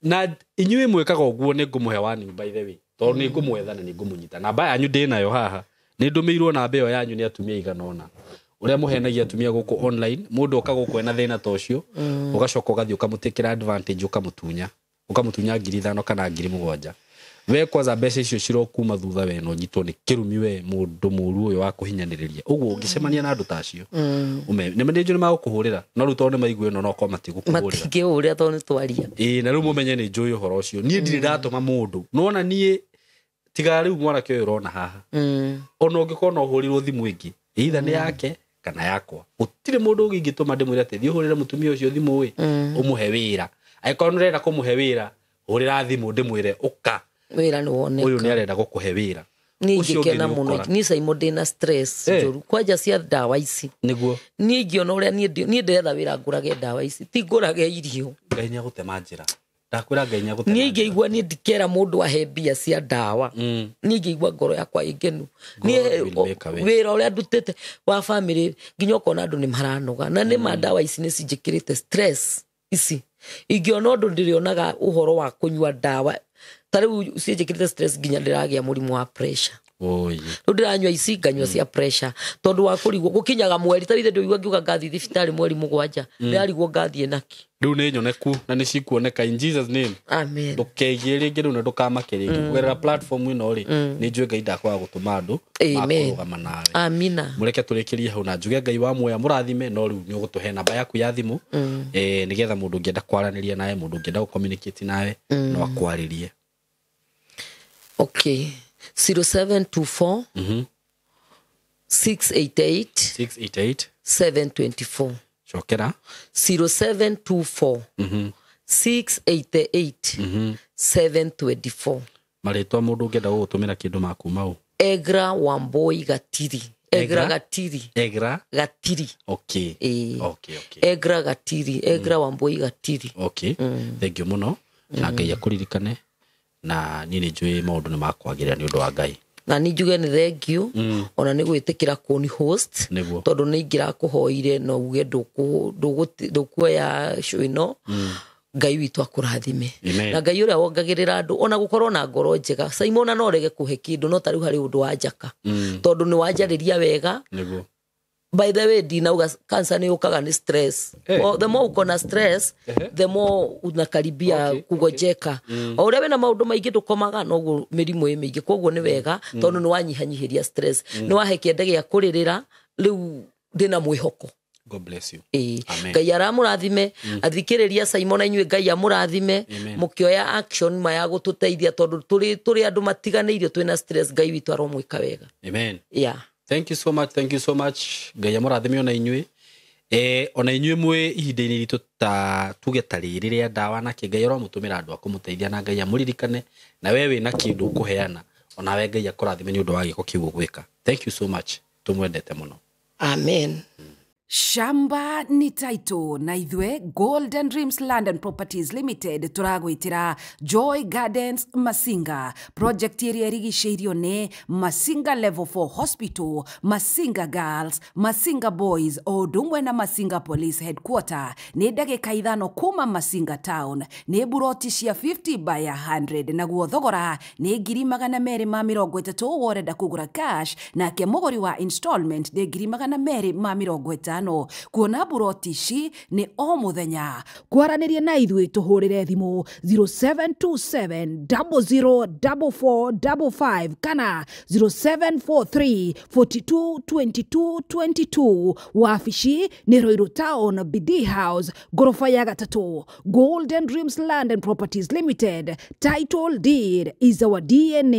Na inyuĩ mwĩkaga ũguo nĩ ngũmũhe warning by the way, tondũ nĩ ngũmwetha na nĩ ngũmũnyita. Namba yanyu ndĩ nayo haha, nĩ ndũmĩirwo namba ĩyo yanyu nĩ atumia igana ũna. Ũrĩa mũhenagia atumia gũkũ online, mũndũ oka gũkũ ena thĩna ta ũcio, ũgacoka ũgathiĩ ũkamũtĩkĩra advantage, ũkamũtunya 5,000 kana 7,000. We kwanza mbeca icio cirokuma thutha we no nyitwo nĩ kĩrumi we mũndũ mũru ũyũ wa kũhinyanĩrĩria. Ũguo ũngĩcemania na andũ ta acio, nĩ njũĩ nĩ magũkũhũrĩra, no rĩu tondũ nĩ maigue ĩno no korwo matigũkũhũrĩra. Matingĩhũrĩra tondũ nĩ twaria. Ĩĩ, na rĩu mũmenye nĩ njũĩ ũhoro ũcio. Niĩ ndirĩ ndatũma mũndũ. Nĩwona niĩ tiga rĩu mwanake ũyũ ũrona haha. Ona ũngĩkorwo no ũhũrĩrwo thimũ ĩngĩ, either nĩ yake kana yakwa. Gũtirĩ mũndũ ũngĩ ingĩtũma ndĩmwĩre atĩ thiĩ ũhũrĩre mũtumia ũcio thimũ ĩ, ũmũhe wĩra. Angĩkorwo nĩ ũrenda kũmũhe wĩra, hũrĩra thimũ ndĩmwĩre ũka. Wĩra nĩ woneka. Ũyũ nĩ arenda gũkũhe wĩra. Niĩ ingĩkena mũno. Niĩ Simon ndĩna stress njũru. Kwanja cia ndawa ici. Nĩguo. Niĩ ingĩona ũrĩa niĩ ndĩretha wĩra ngũrage ndawa ici, ti ngũrage irio. Ngai nĩ agũtema njĩra. Ndakwĩra Ngai nĩ agũtema. Niĩ ingĩigua niĩ ndikera mũndũ ahe mbia cia ndawa. Niĩ ingĩigua ngoro yakwa ĩngenu. Niĩ wĩra ũrĩa ndutĩte wa family nginya ũkona andũ nĩ maranoga. Na nĩ ma ndawa ici nĩ cinjĩkĩrĩte stress ici. Ingĩona ũndũ ndĩrĩonaga ũhoro wa kũnyua ndawa. Ta rĩu cinjĩkĩrĩte stress nginya ndĩragĩa mũrimũ wa pressure. Rĩu ndĩranyua ici nganyua cia pressure tondũ wa kũrigwo gũkinyaga mweri ta rĩu ndĩigua ngiuga ngathiĩ thibitarĩ mweri 7 ndĩrarigwo ngathiĩ naki. Rĩu nĩ nyoneku na nĩ cikuoneka in Jesus name. Amen. Ndũkegie rĩngĩ rĩu na ndũkamake rĩngĩ. Kũgerera platform ĩno rĩ, nĩ njũĩ Ngai ndakwaga gũtũma andũ makũrũgama nawe. Amina. Mũreke tũrĩkĩrie hau na njuge Ngai wa muoya mũrathime, no rĩu nĩ ũgũtũhe namba yaku ya thimũ, nĩgetha mũndũ ũngĩenda kwaranĩria nawe, mũndũ ũngĩenda gũ-communicate nawe, no akwarĩrie. Okay. 0724 688 688 724. Cokera. 0724 688 724. Marĩtwa mũndũ ũngĩenda gũgũtũmĩra kĩndũ makuma ũ? Egra Wamboi Gatiri. Egra Gatiri. Egra Gatiri. Okay. Okay, okay. Egra Gatiri. Egra Wamboi Gatiri. Okay. Thank you mũno. Na Ngai akũririkane. Na niĩ nĩ njũĩ maũndũ nĩ makwagĩrĩra nĩ ũndũ wa Ngai. Na nĩ njuge nĩ thank you. Ona nĩ gwĩtĩkĩra kũni host. Tondũ nĩ ingĩrakũhoire no uge ndũkuoya show ĩno. Ngai witũ akũrathime. Na Ngai ũrĩa wongagĩrĩra andũ ona gũkorwo na ngoro njega. Simon no rege kũhe kĩndũ no ta rĩu harĩ ũndũ wa njaka. Tondũ nĩ wanjarĩria wega. Nĩguo. By the way, ndinauga cancer nĩ yũkaga nĩ stress. Well, the more uko na stress, the more unakaribia kugojeka. O ũrĩa wĩna maũndũ maingĩ ndũkomaga noguo mĩrimũ ĩ mĩingĩ. Koguo nĩ wega tondũ nĩ wanyihanyihĩria stress. Nĩ wahe kĩende gĩa kũrĩrĩra rĩu ndĩna mwĩhoko. God bless you. Amen. Ngai aramũrathime. Athikĩrĩria Simon na inyuĩ Ngai amũrathime. Mũkĩoya action maya gũtũteithia tondũ tũrĩ andũ matiganĩirio twĩna stress. Ngai witũ aromwĩka wega. Amen. Yeah. Thank you so much, thank you so much. Ngai amũrathime ona inyuĩ. Ona inyuĩ mwĩ ihinda-inĩ ritũ ta tuge ta rĩrĩ rĩa ndawa nake Ngai aromũtũmĩra andũ a kũmũteithia na Ngai amũririkane na we wĩna kĩndũ ũkũheana ona we Ngai akũrathime nĩ ũndũ wa gĩko kĩu ũgwĩka. Thank you so much. Tũmwendete mũno. Amen. Shamba ni title na ithwe Golden Dreams Land and Properties Limited turagwitira Joy Gardens Masinga project ĩrĩa ĩrigicĩirio nĩ Masinga Level 4 Hospital, Masinga Girls, Masinga Boys o ũndũ ũmwe na Masinga Police Headquarter. Nĩ ndagĩka 5 kuma Masinga Town. Nĩ buroti cia 50 by 100 naguo thogora nĩ 230,000 worenda kũgũra cash, nake mũgũri wa installment nĩ 250,000. Kuona buroti ici nĩ o mũthenya. Kwaranĩria na ithuĩ tũhũrĩre thimũ 0727 004455 kana 0743 42 22 22. Wabici nĩ Ruiru Town, BD House, ngoroba ya 3. Golden Dreams Land and Properties Limited. Title deed is our DNA.